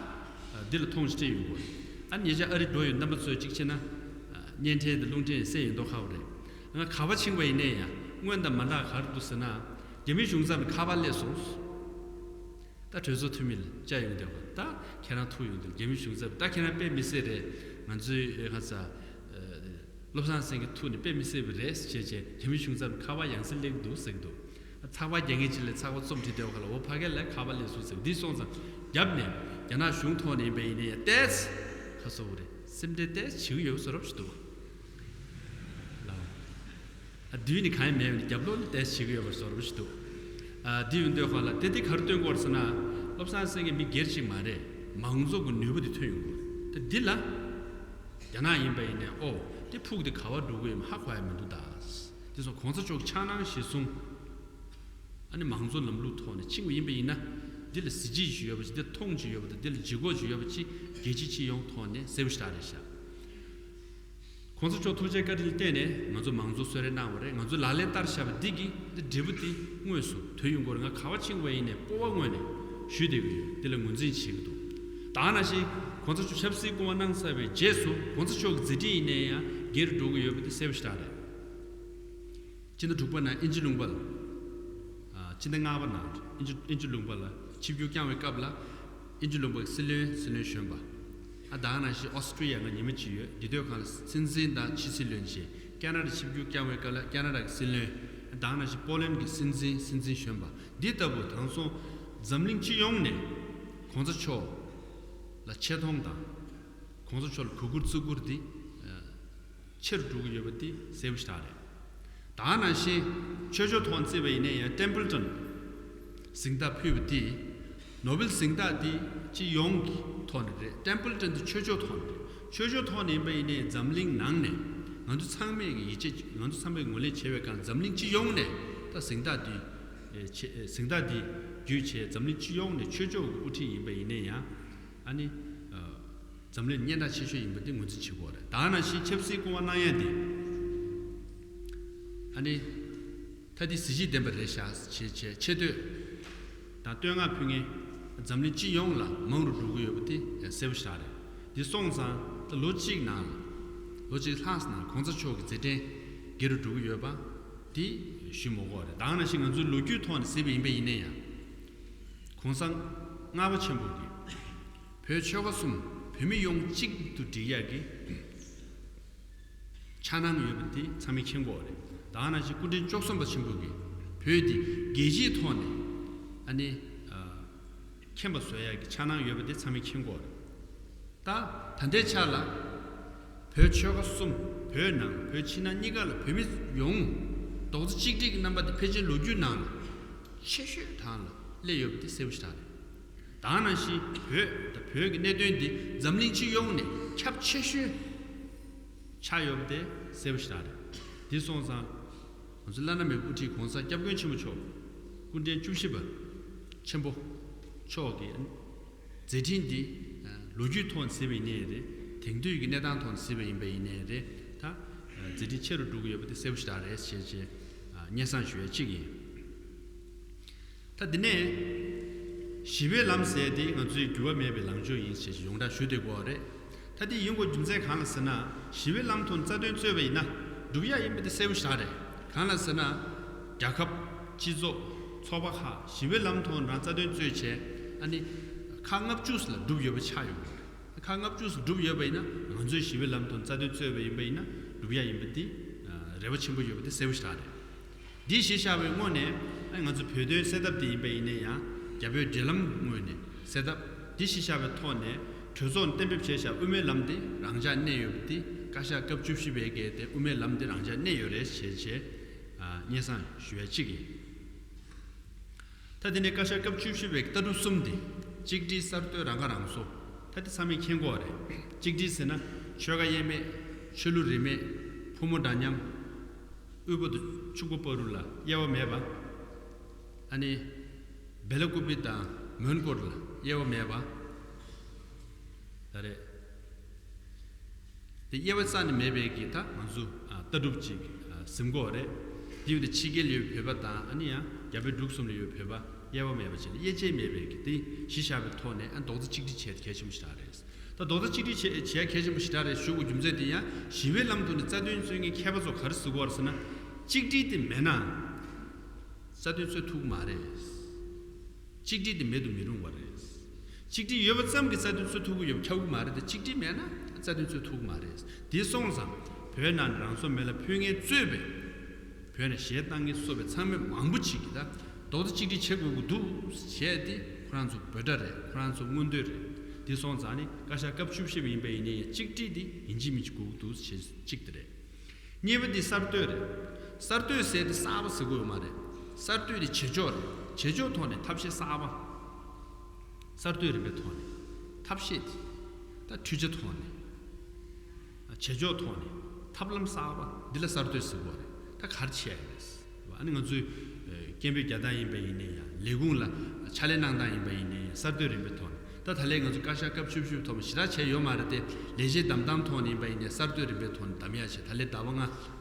འདི་ལ་མཐོང་ཆེན་སྤྲད་ཡོང་གི་ཡོད་རེད། ཨ་ནི་ཉེ་ཆར་ཨ་རི་འགྲོ་ཡོད་རྣམ་པ་ཚོས་གཅིག་བྱས་ན། ཨ། བརྙན་འཕྲིན་དང་རླུང་འཕྲིན་གསན་ཡོང་མདོག་ཁ་པོ་རེད། ང་ག་པར་ཕྱིན་པ་ཡིན་ནའི་ཡང་སྔོན་དང་མ་འདྲ་ག་རེ་འདུག་ཟེར་ན། རྒྱ་མིའི་གཞུང་ཚབ་ནས་ཁ་པར་སླེབས་སོང་། ད་གྲོས་ཚོགས་འཐུས་མི་ལ་བཅར་ཡོང་དུས་ད་ཁྱེད་རང་ཐུག་ཡོང་དུས་རྒྱ་མིའི་གཞུང་ཚབ་ད་ཁྱེད་རང་དཔེ་མི་སྲིད་རེད། ང་ཚོའི་ཨེ་ཁ་ས་ཨེ་བློ་བཟང་སེང་གེ་ཐུག་ནས་དཔེ་མི་སྲིད་པ་རེད་ཟེར་བྱས་རྒྱ་མིའི་གཞུང་ཚབ་ནས་ཁ་པར་ཡང་སེ་སླེབས་འདུག་ཟེར་གྱི་འདུག་ཚགས་པར་རྒྱག་མཁན་ཅིག་ལ་ཚགས་པར་རྩོམ་བྲིས་བསྡད་པ་ཁ་ལ་འོ་ཕ་གི་ལ་ཁ་པར་སླེབས་སོང་ཟེར་འདི་སོང་ཙང་རྒྱབ་ནས་རྒྱ་ནག་གཞུང་ཐོག་ནས་ཡིན་པ་ཡིན་ནའི་ཡང་ཏོག་ཙམ་ཁ་གསོ་བོ་རེད། སེམས་ཁྲལ་ཏོག་ཙམ་བྱེད་ཀྱི་ཡོད་པ་བཟོ་འདྲ་ཞིག་འདུག་ཨ། བདུན་ནི་གང་ཡང་མེད་པ་ནི་རྒྱབ་ལོགས་ནི་ཏོག་ཙམ་བྱེད་ཀྱི་ཡོད་པ་བཟོ་འདྲ་ཞིག་འདུག་ཨ། འདི་ཡོང་དུས་ཁ་ལ་དེ་འདི་ག་རེ་སྟོན་གྱི་ཡོད་རེད་ཟེར་ན། བློ་བཟང་སེང་གེ་མི་སྒེར་ཅིག་མ་རེད། མང་གཙོ་གི་ནུས་པ་འདི་ཐོན་ཡོང་གི་རེད། ད་འདི་ལ་རྒྱ་ནག་ཡིན་པ་ཡིན་ནའི་ཨོ་དེ་ཕུགས་དེ་ག་པར་འགྲོ་གི་ཡོད་མེད་ཧ་གོ་ཡ་མི་འདུག་ད། དེ་སོང་གོང་ས་མཆོག་གི་འཆར་སྣང་གཞིར་བཟུང་། ཨ་ནི་མང་གཙོ་ལམ་ལུགས་ཐོག་ནས་ཕྱིན་པ་ཡིན་པ་ཡིན་ན། འདི་ལ་གཟི་བརྗིད་ཅིག་ཡོད་པ་ཅིག་འདི་མཐོང་ཅིག་ཡོད་པ་དང་འདི་ལ་ལྗིད་ཁོག་ཅིག་ཡོད་པ་ཅིག་རྒྱལ་སྤྱི་སྤྱི་ཡོངས་ཐོག་ནས་གསལ་པོ་ཞེ་དྲག་རེད་ཤག་གོང་ས་མཆོག་ཐུགས་རྗེ་བཀའ་དྲིན་ལ་བརྟེན་ནས་ང་ཚོ་མང་གཙོ་གསོལ་རས་གནང་བ་རེད། ང་ཚོ་ལག་ལེན་བསྟར་བཞག་པ་འདི་གི་འདི་འབྲས་བུ་འདི་དངོས་སུ་དོན་ཡོང་གི་རེད། ང་ག་པར་ཕྱིན་པ་ཡིན་ནའི་སྤོབས་པ་དངོས་ནས་ཞུས་བསྡད་ཀྱི་ཡོད། འདི་ལ་ངོས་འཛིན་བྱེད་ཀྱི་འདུག་ད་ག་ནང་བཞིན་གོང་ས་མཆོག་ཆབ་སྲིད་སྐུ་དབང་གནང་ཚར་བའི་རྗེས་སུ་གོང་ས་མཆོག་གི་མཛད་འཕྲིན་ཡིན་ནའི་ཡང་སྒེར་འགྲོ་གི་ཡོད་པ་འདི་གསལ་པོ་ཞེ་དྲག་རེད། སྤྱི་ཟླ་དྲུག་པ་ནང་དབྱིན་ཇི་ལུང་པ་ལ། ཨ། སྤྱི་ཟླ་ལྔ་པ་ནང་དབྱིན་ཇི་དབྱིན་ཇི་ལུང་པ་ལ་ཆིབས་བསྒྱུར་བསྐྱངས་པའི་སྐབས་ལ། དབྱིན་ཇི་ལུང་པ་གི་སྲིད་བློན་སྲིད་བློན་གཞོན་པ། ཨ། ད་ག་ནང་བཞིན་ཨོ་སི་ཀྲི་ཡ་ང་ཉི་མ་གཅིག་ཡོད། འདི་དུས་སྒང་ལ་སྲིད་འཛིན་དང་ཕྱི་སྲིད་བློན་བྱས། ཁ་ན་ཌ་ཆིབས་བསྒྱུར་བསྐྱངས་པའི་སྐབས་ལ་ཁ་ན་ཌ་གི་སྲིད་བློན། ཨ། ད་ག་ནང་བཞིན་པོ་ལན་གི་སྲིད་འཛིན་སྲིད་འཛིན་གཞོན་པ། འདི་ལྟ་བུ་དེང་སང་འཛམ་གླིང་སྤྱི་ཡོངས་ནས་གོང་ས་མཆོག་ལ་ཆེ་མཐོང་དང་། གོང་ས་མཆོག་ལ་གུས་བཀུར་བརྩི་བཀུར་འདི། ཨ། ཆེ་རུ་འགྲོ་གི་ཡོད་པ་འདི་གསལ་པོ་ཞེ་དྲག་རེད། ད་ག་ནང་བཞིན་ཆོས་ཕྱོགས་ཐོག་བརྩིས་པ་ཡིན་ན་ཡང་ཊེམ་པལ་ཊོན་གཟེངས་རྟགས་ཕུལ་བ་འདི། ནོ་བེལ་གཟེངས་རྟགས་འདི་སྤྱི་ཡོངས་ཀྱི་ཐོག་ནས་རེད། ཊེམ་པལ་ཊོན་འདི་ཆོས་ཕྱོགས་ཐོག་ནས་རེད། ཆོས་ཕྱོགས་ཐོག་ནས་ཡིན་པ་ཡིན་ནའི་འཛམ་གླིང་ནང་ནས་ང་ཚོ་ཚང་མས་ཀྱི་ཡིད་ཆེས། ང་ཚོ་ཚང་མས་ངོས་ལེན་བྱེད་པའི་སྒང་འཛམ་གླིང་སྤྱི་ཡོངས་ནས་ད་གཟེངས་རྟགས་འདི་ཆེ། གཟེངས་རྟགས་འདི་བརྒྱུད་བྱས་འཛམ་གླིང་སྤྱི་ཡོངས་ནས་ཆོས་ཕྱོགས་ཀྱི་དབུ་ཁྲིད་ཡིན་པ་ཡིན་ནའི་ཡང་། ཨ་ནི། ཨ། འཛམ་གླིང་སྙན་གྲགས་ཆེ་ཤོས་ཡིན་པ་འདི་ངོས་འཛིན་བྱེད་དགོས་རེད། ད་ག་ནང་བཞིན་ཆབ་སྲིད་སྐུ་དབང་གནང་ཡ་འདི། ཨ་ནི། ད་འདི་གཟི་བརྗིད་ལྡན་པ་རེད་ཤག་ཅེས་བྱས་ཆེ་བསྟོད་དང་བསྟོད་བསྔགས་ཕུལ་མཁན་འཛམ་གླིང་སྤྱི་ཡོངས་ལ་མང་རུ་འགྲོ་གི་ཡོད་པ་འདི་གསལ་པོ་ཞེ་དྲག་རེད། འདི་སོང་ཙང་ད་ལོ་གཅིག་ནང་ལ། ལོ་གཅིག་ལྷག་ཙམ་ནང་གོང་ས་མཆོག་གི་མཛད་འཕྲིན་རྒྱས་རུ་འགྲོ་གི་ཡོད་པ་འདི་ཞུ་མི་དགོས་རེད། ད་ག་ནང་བཞིན་ང་ཚོའི་ལོ་རྒྱུས་ཐོག་ནས་གཟིགས་པ་ཡིན་པ་ཡིན་ན་ཡང་། གོང་ས་ལྔ་པ་ཆེན་པོ་གིས་བོད་ཆོལ་ཁ་གསུམ་བོད་མི་ཡོངས་གཅིག་ཏུ་སྒྲིལ་ཡག་གི་འཆར་སྣང་ཡོད་པ་དེ་ཚང་མས་མཁྱེན་གྱི་ཡོད་རེད། ད་ག་ནང་བཞིན་སྐུ་ཕྲེང་བཅུ་གསུམ་པ་ཆེན་པོ་གིས་བོད་འདི་རྒྱལ་སྤྱིའི་ཐོག་ནས་ཨ་ནི་ཨ་མཁྱེན་པ་བཟོ་ཡག་གི་འཆར་སྣང་ཡོད་པ་དེ་ཚང་མས་མཁྱེན་གྱི་ཡོད་རེད། ད་ད་ལྟའི་ཆ་ལ་བོད་ཆོལ་ཁ་གསུམ། བོད་ནང་བོད་ཕྱི་ནང་གཉིས་ཀ་ལ་བོད་མི་ཡོངས་རྡོག་རྩ་གཅིག་སྒྲིལ་གྱི་རྣམ་པ་དེ་ཕལ་ཆེར་ལོ་རྒྱུས་ནང་ལ་ཆེ་ཤོས་གྲས་ལ་སླེབས་ཡོད་པ་དེ་གསལ་པོ་ཞེ་དྲག་རེད། ད་ག་ནང་བཞིན་བོད་དང་བོད་ཀྱི་གནད་དོན་འདི་འཛམ་གླིང་སྤྱི་ཡོངས་ནས་ཁྱབ་ཆེ་ཤོས་ཆགས་ཡོད་པ་དེ་གསལ་པོ་ཞེ་དྲག་རེད། འདི་སོང་ཙང་ང་ཚོ་བླ་ན་མེད་པའི་དབུ་ཁྲིད་གོང་ས་སྐྱབས་མགོན་ཆེན་པོ་མཆོག་སྐུ་ཕྲེང་བཅུ་བཞི་པ་ཆེན་པོ་མཆོག་གི་མཛད་འཕྲིན་འདི་ལོ་རྒྱུས་ཐོག་ནས་གཟིགས་པ་ཡིན་ནའི་རེད། དེང་དུས་ཀྱི་གནས་སྟངས་ཐོག་ནས་གཟིགས་པ་ཡིན་པ་ཡིན་ནའི་རེད། ད་མཛད་འཕྲིན་ཆེ་རུ་འགྲོ་གི་ཡོད་པ་དེ་གསལ་པོ་ཞེ་དྲག་རེད་ཞེས་བྱས་སྙན་སེང་ཞུ་ཡ་གཅིག་ཡིན། ད་འདི་ནས་ཞི་བའི་ལམ་ཟེར་དེ་ང་ཚོའི་འགྱུར་བ་མེད་པའི་ལངས་ཕྱོགས་ཡིན་ཞེས་ཡོངས་གྲགས་ཞུ་བསྡད་ཀྱི་ཡོད་རེད། ད་དེ་ཡིན་དགོས་རྒྱུ་མཚན་གང་ལ་ཟེར་ན། ཞི་བའི་ལམ་ཐོག་ནས་རྩ་དོན་རྩོད་པ་ཡིན་ན་སྒྲུབ་ཡ་ཡིན་པ་དེ་གསལ་པོ་ཞེ་དྲག་རེད། གང་ལ་ཟེར་ན། རྒྱལ་ཁབ་སྤྱི་ཚོགས་ཚོགས་པ་ཁག་ཞི་བའི་ལམ་ཐོག་ནས་རང་རྩ་དོན་རྩོད་བྱས། ཨ་ནི་ཁག་ལྔ་བཅུ་ལ་འགྲུབ་ཡོད་པ་ཆགས་ཡོང་གི་རེད། ཁག་ལྔ་བཅུ་སུ་འགྲུབ་ཡོད་པ་ཡིན་ན་ང་ཚོས་ཞི་བའི་ལམ་དུ་རྩ་དོན་རྩོད་པ་ཡིན་པ་ཡིན་ན་འགྲུབ་ཡ་ཡིན་པ་འདི་རེ་བ་ཆེན་པོ་ཡོད་པ་འདི་གསལ་པོ་ཞེ་དྲག་རེད། འདི་གཞི་བཞག་པའི་ངོས་ནས་ང་ཚོ་བོད་དོན་སེལ་ཐབས་དེ་ཡིན་པ་ཡིན་ན་ཡང་རྒྱ་བོད་འབྲེལ་ལམ་ངོས་ནས་སེལ་ཐབས་འདི་གཞི་བཞག་པའི་ཐོག་ནས་གྲོས་ཚོགས་ནས་གཏན་འབེབས་བྱས་བཞག་དབུ་མའི་ལམ་འདི་རང་འཇགས་གནས་ཡོད་པ་འདི་བཀའ་ཤག་སྐབས་བཅུ་བཞི་པའི་གལ་ཏེ་དབུ་མའི་ལམ་འདི་རང་འཇགས་གནས་ཡོད་རེད་ཞེས་བྱས་སྙན་སེང་ཞུ་ཡ་གཅིག་ཡིན། ད་དེ་ནས་བཀའ་ཤག་སྐབས་བཅུ་བཞི་པའི་ལྟ་གྲུབ་གསུམ་འདི། གཅིག་སྒྲིལ་གསར་གཏོད་རང་ཁ་རང་གསོ། ད་དེ་ཚང་མས་མཁྱེན་གྱི་ཡོད་རེད། གཅིག་སྒྲིལ་ཟེར་ན་ཆོལ་ཁ་དབྱེ་མེད། ཆོས་ལུགས་རིས་མེད། ཕོ་མོ་འདྲ་མཉམ། དབུས་པོ་དང་ཕྱུག་པོ་བར་ལ་དབྱེ་བ་མེད་པ། ཨ་ནི་བེ་ལ་ཀུ་པི་དང་མོན་གྷོ་ལ་དབྱེ་བ་མེད་པ། ད་རེད། དེ་དབྱེ་བ་རྩ་ནས་མེད་པའི་གི་ད་ང་ཚོ་ཨ་ལྟ་གྲུབ་ཅིག་ཨ་ཟིན་གོ་རེད། དེ་ཡོད་དེ་ཕྱི་རྒྱལ་ཡོད་བོད་པ་དང་ཨ་ནི་ཡང་རྒྱ་བལ་འབྲུག་གསུམ་ལ་ཡོད་བོད་པ་དབྱེ་བ་མེད་པ་བྱས་ནས་དབྱེ་འབྱེད་མེད་པའི་གི་དེ་གཞི་བཞག་པའི་ཐོག་ནས་ཨ་རྡོག་རྩ་གཅིག་སྒྲིལ་བྱས་གལ་ཆེན་པོ་ཞིག་རེད། ད་རྡོག་རྩ་གཅིག་སྒྲིལ་བྱེད་བྱེད་གལ་ཆེན་པོ་ཞེ་དྲག་རེད་ཞུ་དགོས་རྒྱུ་མཚན་དེ་ཡང་ཞི་བའི་ལམ་དུ་ནི་རྩ་དོན་རྩོད་མཁན་མཁས་པ་ཚོ་ག་རེ་ཟེར་གྱི་ཡོད་རེད་ཟེར་ན། གཅིག་སྒྲིལ་དེ་མེད་ན་རྩ་དོན་རྩོད་ཐུབ་ཀྱི་མ་རེད། གཅིག་སྒྲིལ་དེ་མེད་དུ་མི་རུང་བ་རེད། གཅིག་སྒྲིལ་ཡོད་པ་ཙམ་གྱིས་རྩ་དོན་རྩོད་ཐུབ་ཀྱི་ཡོད་པ་ཁྱབ་ཀྱི་མ་རེད་དེ། གཅིག་སྒྲིལ་མེད་ན་རྩ་དོན་རྩོད་ཐུབ་ཀྱི་མ་རེད། དེ་སོང་ཙང་བོད་ནང་རང་སྲོག་མེ་ལ་ཕུལ་མཁན་གཙོས་པའི་བོད་ནས་གཞས་བཏང་མཁན་སོགས་པའི་ཚང་མས་མང་པོ་ཅིག་གིས་ད་རྡོག་རྩ་གཅིག་སྒྲིལ་བྱེད་དགོས་ཀྱི་འདུག་བྱས་ཏེ་ཁོ་རང་ཚོ་འབོད་སྒྲ་རེད། ཁོ་རང་ཚོ་མངོན་འདོད་རེད། དེ་སོང་ཙང་ནི་བཀའ་ཤག་སྐབས་བཅུ་བཞི་པ་ཡིན་པ་ཡིན་ནའི་གཅིག་སྒྲིལ་དེ་ཡིན་གཅིག་མིན་གཅིག་དགོས་ཀྱི་འདུག་བྱས་གཅིག་དེ་རེད། གཉིས་པ་དེ་གསར་གཏོད་རེད། གསར་གཏོད་ཟེར་དེ་གསར་པ་ཟེར་དགོས་ཡོད་མ་རེད། གསར་གཏོད་དེ་བྱེད་ཕྱོགས་རེད། བྱེད་ཕྱོགས་ཐོག་ནས་ཐབས་ཤེས་གསར་པ། གསར་གཏོད་རིམ་པའི་ཐོག་ནས་ཐབས་ཤེས་དེ། ད་འཕྲུལ་ཆ་ཐོག་ནས། བྱེད་ཕྱོགས་ཐོག་ནས་ཐབས་ལམ་གསར་པ་འདི་ལ་གསར་གཏོད་ཟེར་དགོས་རེད། ད་ག་རེ་བྱས་ཡ་རེད། ཨ་ནི་ང་ཚོའི་ཨ་སྐད་འབོད་རྒྱག་སྟངས་ཡིན་པ་ཡིན་ནའི་ཡང་ལས་ཁུངས་ལ་ཕྱག་ལས་གནང་སྟངས་ཡིན་པ་ཡིན་ནའི་ཡང་གསར་གཏོད་རིམ་པའི་ཐོག་ནས། ད་ད་ལས་ང་ཚོ་བཀའ་ཤག་སྐབས་བཅུ་བཞི་པའི་ཐོག་མ་ཞེ་དྲག་བྱས་ཡོད་མ་རེད་དེ། ལས་བྱེད་བདམས་སྟངས་ཐོག་ནས་ཡིན་པ་ཡིན་ནའི་གསར་གཏོད་རིམ་པའི་ཐོག་ནས་བདམས་ཡ་བྱས། ད་ལས་ཟླ་བ་ལྔ་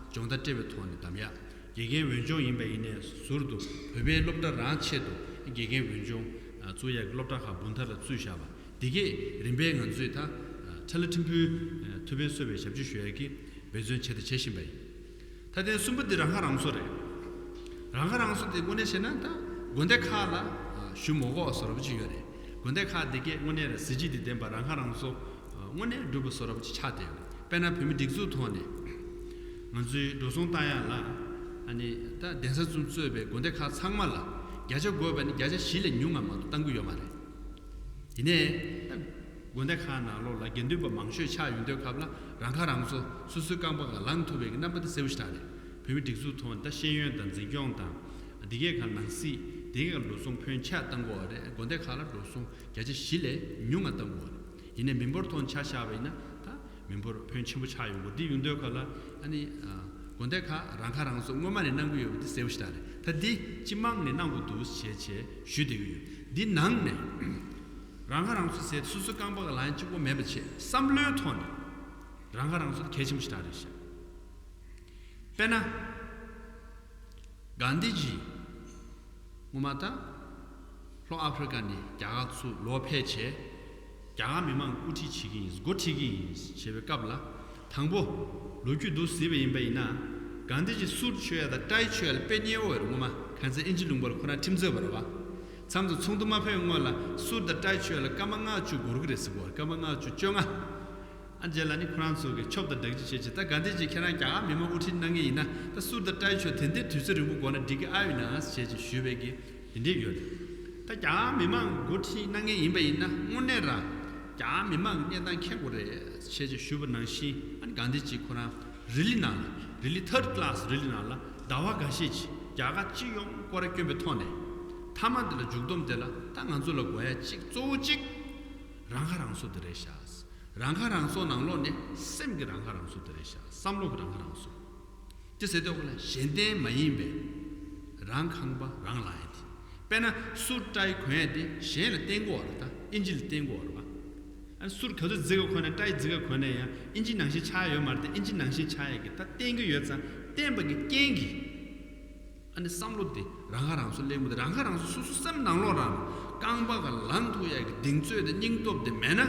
སྦྱོང་བརྡར་སྤྲད་པའི་ཐོག་ནས་བདམས་ཡ། དགེ་རྒན་འོས་སྦྱོང་ཡིན་པ་ཡིན་ནའི་ཟུར་དུ་བོད་པའི་སློབ་གྲྭ་རང་ཆེད་དུ་དགེ་རྒན་འོས་སྦྱོང་བཙུགས་ཡ་གི་སློབ་གྲྭ་ཁག་འབུམ་ཐེར་ལ་བཙུགས་བཞག་པ་འདི་གས་རིམ་པས་ང་ཚོས་ད་ཁྲ་ལ་ཁྲིམས་ཕུའི་ཐུབ་པའི་གསོལ་བའི་ཞབས་ཕྱི་ཞུ་ཡ་གི་འབད་བརྩོན་བྱས་དང་བྱེད་བཞིན་པ་ཡིན། ད་ཐེངས་གསུམ་པ་འདི་རང་ཁ་རང་གསོ་རེད། རང་ཁ་རང་གསོ་དེ་དངོས་གནས་བྱས་ན་ད་དགོན་སྡེ་ཁག་ལ་ཞུ་མ་དགོས་བཟོ་འདྲ་པོ་ཅིག་ཡོད་རེད། དགོན་སྡེ་ཁག་འདི་གས་དངོས་གནས་ར་གཟི་བརྗིད་དང་ལྡན་པ་རང་ཁ་རང་གསོ་དངོས་གནས་འགྲུབ་པ་བཟོ་འདྲ་པོ་ཅིག་ཆགས་བསྡད་ཡོད་རེད། དཔེར་ན་བོད་མི་སྒྲིག་འཛུགས་ཐོག་ནས་ང་ཚོའི་འགྲོ་སོང་བཏང་ཡ་ལ་ཨ་ནི་ད་གདན་ས་ཚོ་གཙོས་པའི་དགོན་སྡེ་ཁག་ཚང་མ་ལ་བརྒྱ་ཆ་དགོས་པ་ནི་བརྒྱ་ཆ་བཞི་ལས་ཉུང་ང་མ་གཏོགས་བཏང་གི་ཡོད་མ་རེད། ཡིན་ནའི་ད་དགོན་སྡེ་ཁག་ནང་ལོགས་ལ་དགེ་འདུན་པ་མང་ཤོས་ཆགས་ཡོང་དུས་སྐབས་ལ་རང་ཁ་རང་གསོ་སོ་སོའི་རྐང་པ་སྒང་ལངས་ཐུབ་པའི་གི་རྣམ་པ་དེ་གསལ་པོ་ཞེ་དྲག་རེད། བོད་མི་སྒྲིག་འཛུགས་ཐོག་ནས་ད་ཤེས་ཡོན་དང་འཛིན་སྐྱོང་དང་འདི་གས་ཁག་ནང་སྲིད་འདི་གས་ཁག་འགྲོ་སོང་ཕོན་ཆེ་བཏང་དགོས་པ་རེད། དགོན་སྡེ་ཁག་ལ་འགྲོ་སོང་བརྒྱ་ཆ་བཞི་ལས་ཉུང་ང་བཏང་དགོས་པ་རེད། ཡིན་ནའི་མི་འབོར་ཐོག་ནས་ཆ་བཞག་པ་ཡིན་ན་ད་མི་འབོར་ཕོན་ཆེན་པོ་ཆགས་ཡོང་གི་འདི་ཡོང་དུས་སྐབས་ལ་ཨ་ནི་ཨ་དགོན་སྡེ་ཁག་རང་ཁ་རང་གསོ་སྔོན་མ་ནས་གནང་གི་ཡོད་པ་འདི་གསལ་པོ་ཞེ་དྲག་རེད། ད་འདི་སྤྱི་དམངས་ནས་གནང་དགོས་འདུག་བྱས་བྱས་ཞུ་བསྡད་ཀྱི་ཡོད། འདི་ནང་ནས་རང་ཁ་རང་གསོ་ཟེར་སོ་སོའི་རྐང་པ་སྒང་ལངས་གཅིག་པོ་མེད་པ་བྱས་བསམ་བློའི་ཐོག་ནས་རང་ཁ་རང་གསོ་དེ་གལ་ཆེན་པོ་ཞེ་དྲག་རེད་ཤག་དཔེར་ན། གྷན་དྷི་ཇི། སྔོན་མ་ད་ལྷོ་ཨ་ཕི་རི་ཀ་ནས་རྒྱ་གར་ཚུར་ལོག་ཕེབས་བྱས། རྒྱ་གར་མི་མང་གི་དབུ་ཁྲིད་བྱེད་ཀྱི་ཡིན། འགོ་ཁྲིད་ཀྱི་ཡིན་ཞེས་པའི་སྐབས་ལ། དང་པོ། ལོ་རྒྱུས་འདུག་གཟིགས་པ་ཡིན་པ་ཡིན་ན། གྷན་དྷི་ཇི་སུཊ་མཆོད་ཡ་དང་ཊའི་མཆོད་ཡ་ལ་དཔེ་ཉེ་བོ་ཡོད་རེད། སྔོན་མ་གང་ཚེ་དབྱིན་ཇི་ལུང་པ་ལ་ཁོ་རང་ཁྲིམས་རྩོད་པ་རེད་བ། མཚམས་མཚམས་ཚོགས་འདུ་མ་ཕེབས་སྔོན་ལ་སུཊ་དང་ཊའི་མཆོད་ཡ་ལ་སྐར་མ་ལྔ་བཅུ་འགོར་གི་རེད་ཟེར་གོ། སྐར་མ་ལྔ་བཅུ་བཅོ་ལྔ། ཨ་རྗེས་ལ་ནི་ཁོ་རང་ཚོ་གི་ཆོབ་དང་སྦྲགས་ཀྱི་བྱས་ཀྱི་ད་གྷན་དྷི་ཇི་ཁྱེད་རང་རྒྱ་གར་མི་མང་དབུ་ཁྲིད་གནང་མཁན་ཡིན་ན་ད་སུཊ་དང་ཊའི་མཆོད་དེ་འདྲའི་དུས་ཚོད་རིང་པོ་འགོར་ན་འགྲིག་གི་ཨ་ཡོད་ན་ཞེས་ཀྱི་ཞུས་པའི་གི་དེ་འདྲས་ཡོད་རེད། ད་རྒྱ་གར་མི་མང་འགོ་ཁྲིད་གནང་མཁན་ཡིན་པ་ཡིན་ན་དངོས་གནས་རང་རྒྱ་གར་མི་མང་གི་གནས་སྟངས་མཁྱེན་དགོས་རེད་ཞེས་ཀྱི་ཞུས་པ་ནང་བཞིན། ཨ་ནི་གྷན་དྷི་ཇི་ཁོ་རང་རི་ལི་ནང་ལ་རི་ལི་ཐར་ཌི་ཀ་ལཱ་སི་རི་ལི་ནང་ལ་ཟླ་བ་འགའ་ཤས་ཀྱི་རྒྱ་གར་སྤྱི་ཡོངས་སྐོར་ར་བསྐྱོན་པའི་ཐོག་ནས་མཐའ་མ་དེ་ལ་མཇུག་སྡོམ་དེ་ལ་ད་ང་ཚོ་ལ་དགོས་ཡ་གཅིག་གཙོ་བོ་གཅིག་རང་ཁ་རང་གསོ་དེ་རེད་ཤག་རང་ཁ་རང་གསོ་ནང་ལོགས་ནས་སེམས་ཀྱི་རང་ཁ་རང་གསོ་དེ་རེད་ཤག་བསམ་བློ་གི་རང་ཁ་རང་གསོ། དེ་ཟེར་དུས་ཁོ་ལ་གཞན་བརྟེན་མ་ཡིན་པའི་རང་ཁང་པ་རང་ལངས་ཡ་དེ། དཔེར་ན་སུཊ་ཊའི་གོན་ཡ་དེ་གཞན་ལ་བརྟེན་དགོས་པ་རེད། ད་དབྱིན་ཇི་ལ་བརྟེན་དགོས་པ་རེད་བ། ཨ་ནི་སུཊ་ག་ཚོད་རྫིག་ག་གོན་ནས་ཊའི་རྫིག་ག་གོན་ནས་ཡང་དབྱིན་ཇི་ནང་བཞིན་ཆགས་ཡ་ཡོད་མ་རེད་དེ། དབྱིན་ཇི་ནང་བཞིན་ཆགས་ཡ་གི་ད་བརྟེན་གྱི་ཡོད་ཙང་བརྟེན་པ་གི་རྐྱེན་གྱིས། ཨ་ནི་བསམ་བློ་དེ་རང་ཁ་རང་གསོ་གླེང་མོ་དེ་རང་ཁ་རང་གསོ་སོ་སོ་སེམས་ནང་ལོགས་རང་རྐང་པ་སྒང་ལངས་ཐུབ་ཡ་གི་གདེང་ཚོད་དང་སྙིང་སྟོབས་དེ་མེད་ན།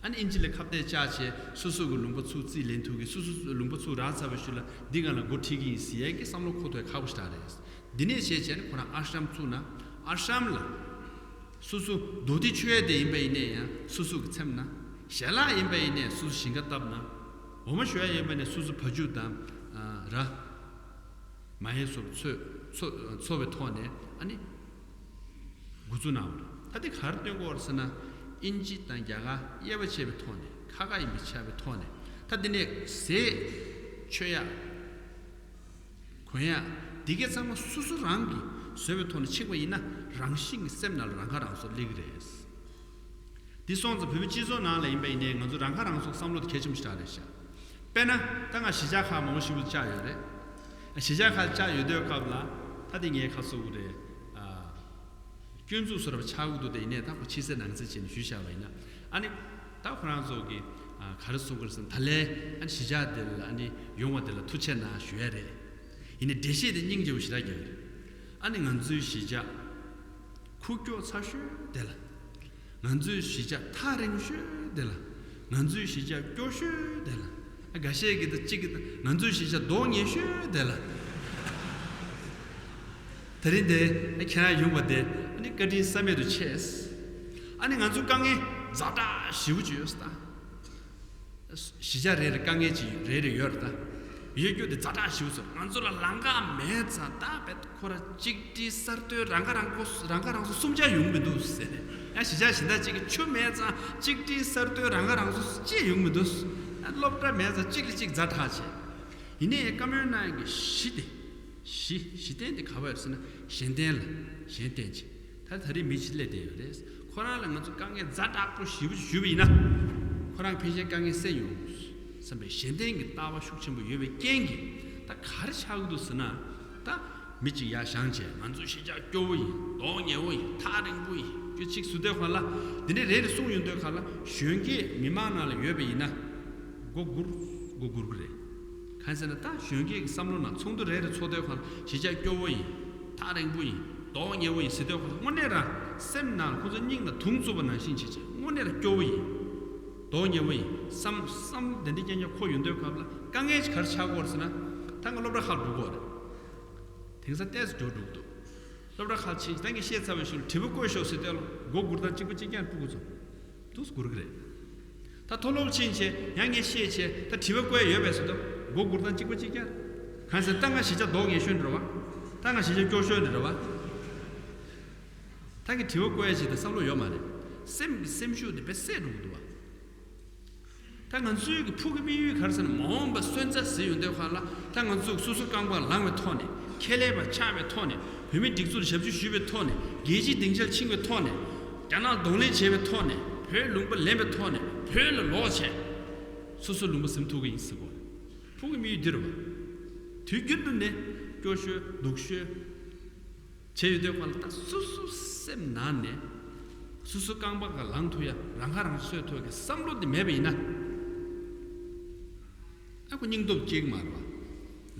ཨ་ནི་དབྱིན་ཇི་ལ་ཁ་གཏད་བཅག་བྱས་སོ་སོ་གི་ལུང་པ་ཚུར་རྩིས་ལེན་ཐུབ་གི། སོ་སོ་ལུང་པ་ཚུར་རག་ཚར་བའི་ཤུལ་ལ་འདི་སྒང་ལ་འགོ་ཁྲིད་ཀྱི་ཡིན་ཟེར་ཡ་གི་བསམ་བློ་འཁོར་ཐུབ་ཡ་ཁག་པོ་ཞེ་དྲག་རེད། འདི་ནས་བྱས་བྱས་ནས་ཁོ་རང་ཨ་ཤམ་བཙུགས་ན་ཨ་ཤམ་ལ་སོ་སོ་དོ་ཏི་མཆོད་ཡ་དེ་ཡིན་པ་ཡིན་ནའི་ཡང་སོ་སོ་གི་ཚེམས་ན། ཞལ་ལག་ཡིན་པ་ཡིན་ནའི་སོ་སོ་ཞིང་ཁ་བཏབ་ན། འོ་མ་བཞོ་ཡ་ཡིན་པ་ནས་སོ་སོ་བ་ཕྱུགས་དང་ཨ་ར། མ་ཧེ་སོགས་འཚོ་འཚོ་འཚོ་བའི་ཐོག་ནས་ཨ་ནི་འགོ་འཛུགས་གནང་བ་རེད། ད་དེ་ག་རེ་སྟོན་གྱི་ཡོད་རེད་ཟེར་ན། དབྱིན་ཇི་དང་རྒྱ་གར་དབྱེ་བ་ཕྱེ་བའི་ཐོག་ནས་ཁ་ཁ་ཡིན་པའི་ཆ་བའི་ཐོག་ནས་ད་དེ་ནས་ཟས་མཆོད་ཡག་གོན་ཡག་འདི་གའི་ཚང་མ་སོ་སོ་རང་གིས་བཟོས་པའི་ཐོག་ནས་ཕྱིན་པ་ཡིན་ན་རང་བཞིན་གྱི་སེམས་ནང་ལ་རང་ཁ་རང་གསོ་སླེབས་ཀྱི་རེད། འདི་སོང་ཙང་བོད་པའི་སྤྱི་ཚོགས་ནང་ལ་ཡིན་པ་ཡིན་ནའི་ང་ཚོ་རང་ཁ་རང་གསོ་བསམ་བློ་དེ་གལ་ཆེན་པོ་ཞིག་རེད་ཤག་དཔེར་ན་ད་ང་གཞིས་ཆགས་ཁག་མང་པོ་ཞིག་བཅར་ཡོད་རེད། གཞིས་ཆགས་ཁག་བཅར་ཡོད་དུས་སྐབས་ལ་ད་དེ་ངས་ཁ་གསོ་གི་རེད། ཨ། སྐྱོན་འཛུགས་བཟོ་འདྲ་ཆགས་ཀྱི་འདུག་དེ་ཡིན་ནའི་ད་ཁོ་ཕྱི་གསལ་ནང་གསལ་བྱས་ནས་ཞུས་བཞག་པ་ཡིན་ན། ཨ་ནི་ད་ཁོ་རང་ཚོ་གི་ཨ་ག་རེ་གསུང་གི་རེད་ཟེར་ན། ད་ལན་ཨ་ནི་གཞིས་ཆགས་དེ་ལ་ཨ་ནི་ཡོང་བ་དེ་ལ་ཐུགས་རྗེ་གནང་ཞུ་ཡ་རེད། ཡིན་ནའི་འགྲེལ་བཤད་དེ་སྙིང་རྗེ་པོ་ཞེ་དྲག་རྒྱག་གི་རེད། ཨ་ནི་ང་ཚོའི་གཞིས་ཆགས་ཁུག་ཀྱོག་ཚ་ཤོས་དེ་ལ། ང་ཚོའི་གཞིས་ཆགས་ཐག་རིང་ཤོས་དེ་ལ། ང་ཚོའི་གཞིས་ཆགས་སྐྱོ་ཤོས་དེ་ལ། ཨ། འགའ་ཤས་ཀྱིས་ད་གཅིག་གིས་ད་ང་ཚོའི་གཞིས་ཆགས་མདོག་ཉེས་ཤོས་དེ་ལ། དེ་རིང་དེ་ཨ་ཁྱེད་རང་ཡོང་བ་དེ་ཨ་ནི་བཀའ་དྲིན་བསམ་མེད་དུ་ཆེ། ཨ་ནི་ང་ཚོའི་དཀའ་ངལ་ཛ་དྲག་ཞེ་པོ་ཅིག་ཡོད་ས་ད། གཞིས་ཆགས་རེ་རེ་དཀའ་ངལ་ཅིག་རེ་རེ་ཡོད་རེད་ད། ཡོད་རྒྱུ་དེ་ཛ་དྲག་ཞེ་པོ་ཅིག་ང་ཚོ་ལ་ལམ་ཁ་མེད་ཙང་ད་བེད་ཁོ་ར་གཅིག་སྒྲིལ་གསར་གཏོད་རང་ཁ་རང་གོ་རང་ཁ་རང་གསོ་གསུམ་ཆར་ཡོང་མི་འདུག་ཟེར་ནས། ཡང་གཞིས་ཆགས་གཞན་དག་ཅིག་གི་ཆུ་མེད་ཙང་གཅིག་སྒྲིལ་གསར་གཏོད་རང་ཁ་རང་གསོ་ཅི་ཡོང་མི་འདུག་ཡང་སློབ་གྲྭ་མེད་ཙང་གཅིག་ལ་གཅིག་ཛ་དྲག་བྱས། ཡིན་ནའི་བཀའ་མོལ་གནང་མཁན་གྱི་གཞི་དེ། གཞི་གཞི་རྟེན་དེ་ག་པར་ཡོད་ཟེར་ན། གཞན་རྟེན་ལ་གཞན་རྟེན་བྱེད། ད་ད་རེས་མི་གཅིག་སླེབས་བསྡད་ཡོད་རེད། ཁོ་རང་ལ་ང་ཚོ་དཀའ་ངལ་ཛ་དྲག་པོ་ཞེ་པོ་ཞུས་པ་ཡིན་ན། ཁོ་རང་ཕལ་ཆེར་དཀའ་ངལ་སེལ་ཡོང་བསམ་པའི་གཞན་རྟེན་གྱི་ལྟ་བ་ཤུགས་ཆེན་པོ་ཡོད་པའི་རྐྱེན་གྱིས། ད་ག་རེ་ཆགས་ཀྱི་འདུག་ཟེར་ན། ད་མི་གཅིག་ཡར་བཞེངས་བྱས། ང་ཚོའི་གཞིས་ཆགས་སྐྱོ་བོ་ཡིན། མདོག་ཉེས་པོ་ཡིན། ཐག་རིང་པོ་ཡིན། ཁྱོད་གཅིག་ཟུར་དེ་ཁ་ལ། འདི་འདྲའི་རེ་རེ་གསུངས་ཡོང་དུས་ཁ་ལ། གཞོན་སྐྱེས་མི་མང་ནང་ལ་ཡོད་པ་ཡིན་ན། མགོ་སྒུར། མགོ་སྒུར་གི་རེད། གང་ཟེར་ན་ད་གཞོན་སྐྱེས་ཀྱི་བསམ་བློ་ནང་ཚོགས་འདུ་རེ་རེ་ཚོགས་དུས་ཁ་ལ། གཞིས་ཆགས་སྐྱོ་བོ་ཡིན། ཐག་རིང་པོ་ཡིན། མདོག་ཉེས་པོ་ཡིན་ཟེར་དུས་ཁ་ལ། དངོས་གནས་རང་སེམས་ནང་ཁོ་ཚོ་སྙིང་ལ་དུང་བཙུགས་པ་ནང་བཞིན་བྱེད་བྱེད། དངོས་གནས་རང་སྐྱོ་བོ་ཡིན། མདོག་ཉེས་པོ་ཡིན་བསམ་བསམ་དེ་འདྲ་རྐྱང་རྐྱང་འཁོར་ཡོང་དུས་སྐབས་ལ། དཀའ་ངལ་ཅིག་ག་རེ་ཆགས་ཀྱི་ཡོད་རེད་ཟེར་ན། ད་ང་སློབ་གྲྭ་ཁག་འགྲོ་གི་ཡོད་རེད། དེང་སང་ཏོག་ཙམ་མགྱོགས་འགྲོ་གི་འདུག་སློབ་གྲྭ་ཁག་ཕྱིན། ད་ངས་བཤད་ཚར་བའི་གཞུག་ལ་དྲི་བ་བཀོད་ཤོག་ཟེར་དུས་ལ། མགོ་སྒུར་སྟངས་གཅིག་པ་གཅིག་རྐྱང་སྤུ་གུ་ཚོ་འདུག་སེ་སྒུར་གི་རེད། ད་མཐོ་སློབ་ཕྱིན་བྱས་ཡང་ངས་བཤད་བྱས། ད་དྲི་བ་བཀོད་ཡ་ཡོད་པས་ཟེར་དུས། མགོ་སྒུར་སྟངས་གཅིག་པ་གཅིག་རྐྱང་། གང་ཟེར། ད་ང་གཞིས་ཆགས་མདོག་ཉེས་ཤོས་འདྲ་བ། ད་ང་གཞིས་ཆགས་སྐྱོ་ཤོས་འདྲ་བ། ད་ངས་དྲི་བ་བཀོད་ཡ་ཅིག་ད་བསམ་བློ་ཡོད་མ་རེད། སེམས་ཀྱི་སེམས་ཤུགས་དེ་དཔེ་ཟད་འགྲོ་གི་འདུག་བ། ད་ང་ཚོའི་གི་ཕུགས་ཀྱི་དམིགས་ཡུལ་ག་རེ་ཟེར་ན། མ་འོངས་པ་སོན་རྩ་ཟེར་ཡོང་དུས་ཁ་ལ། ད་ང་ཚོས་སོ་སོ་རྐང་པ་ལངས་པའི་ཐོག་ནས། ཁྱད་ལས་པ་ཆགས་པའི་ཐོག་ནས། བོད་མིའི་སྒྲིག་འཛུགས་ལ་ཞབས་ཕྱི་ཞུས་པའི་ཐོག་ནས། རྒྱལ་སྤྱིའི་སྡིངས་ཆར་ཕྱིན་པའི་ཐོག་ནས། རྒྱ་ནག་གདོང་ལེན་བྱས་པའི་ཐོག་ནས། བོད་ལུང་པ་ལེན་པའི་ཐོག་ནས། བོད་ལ་ལོག་བྱས། སོ་སོའི་ལུང་པ་ཟིན་ཐུབ་ཀྱི་ཡིན་ཟེར་གོ། ཕུགས་ཀྱི་དམིགས་ཡུལ་འདི་རེད་བ། དུས་རྒྱུན་དུ་ནས་སྐྱོ་ཤོས་སྡུག་ཤོས་བྱས་ཡོད་དུས་ཁ་ལ། ད་སོ་སོ་སེམས་ནང་ནས། སོ་སོ་རྐང་པ་ག་ལངས་ཐུབ་ཡ། རང་ཁ་རང་གསོ་ཐུབ་ཡ་གི་བསམ་བློ་དེ་མེད་པ་ཡིན་ན། ཨ་ཁོ་སྙིང་སྟོབས་སྐྱེ་གི་མ་རེད་བ།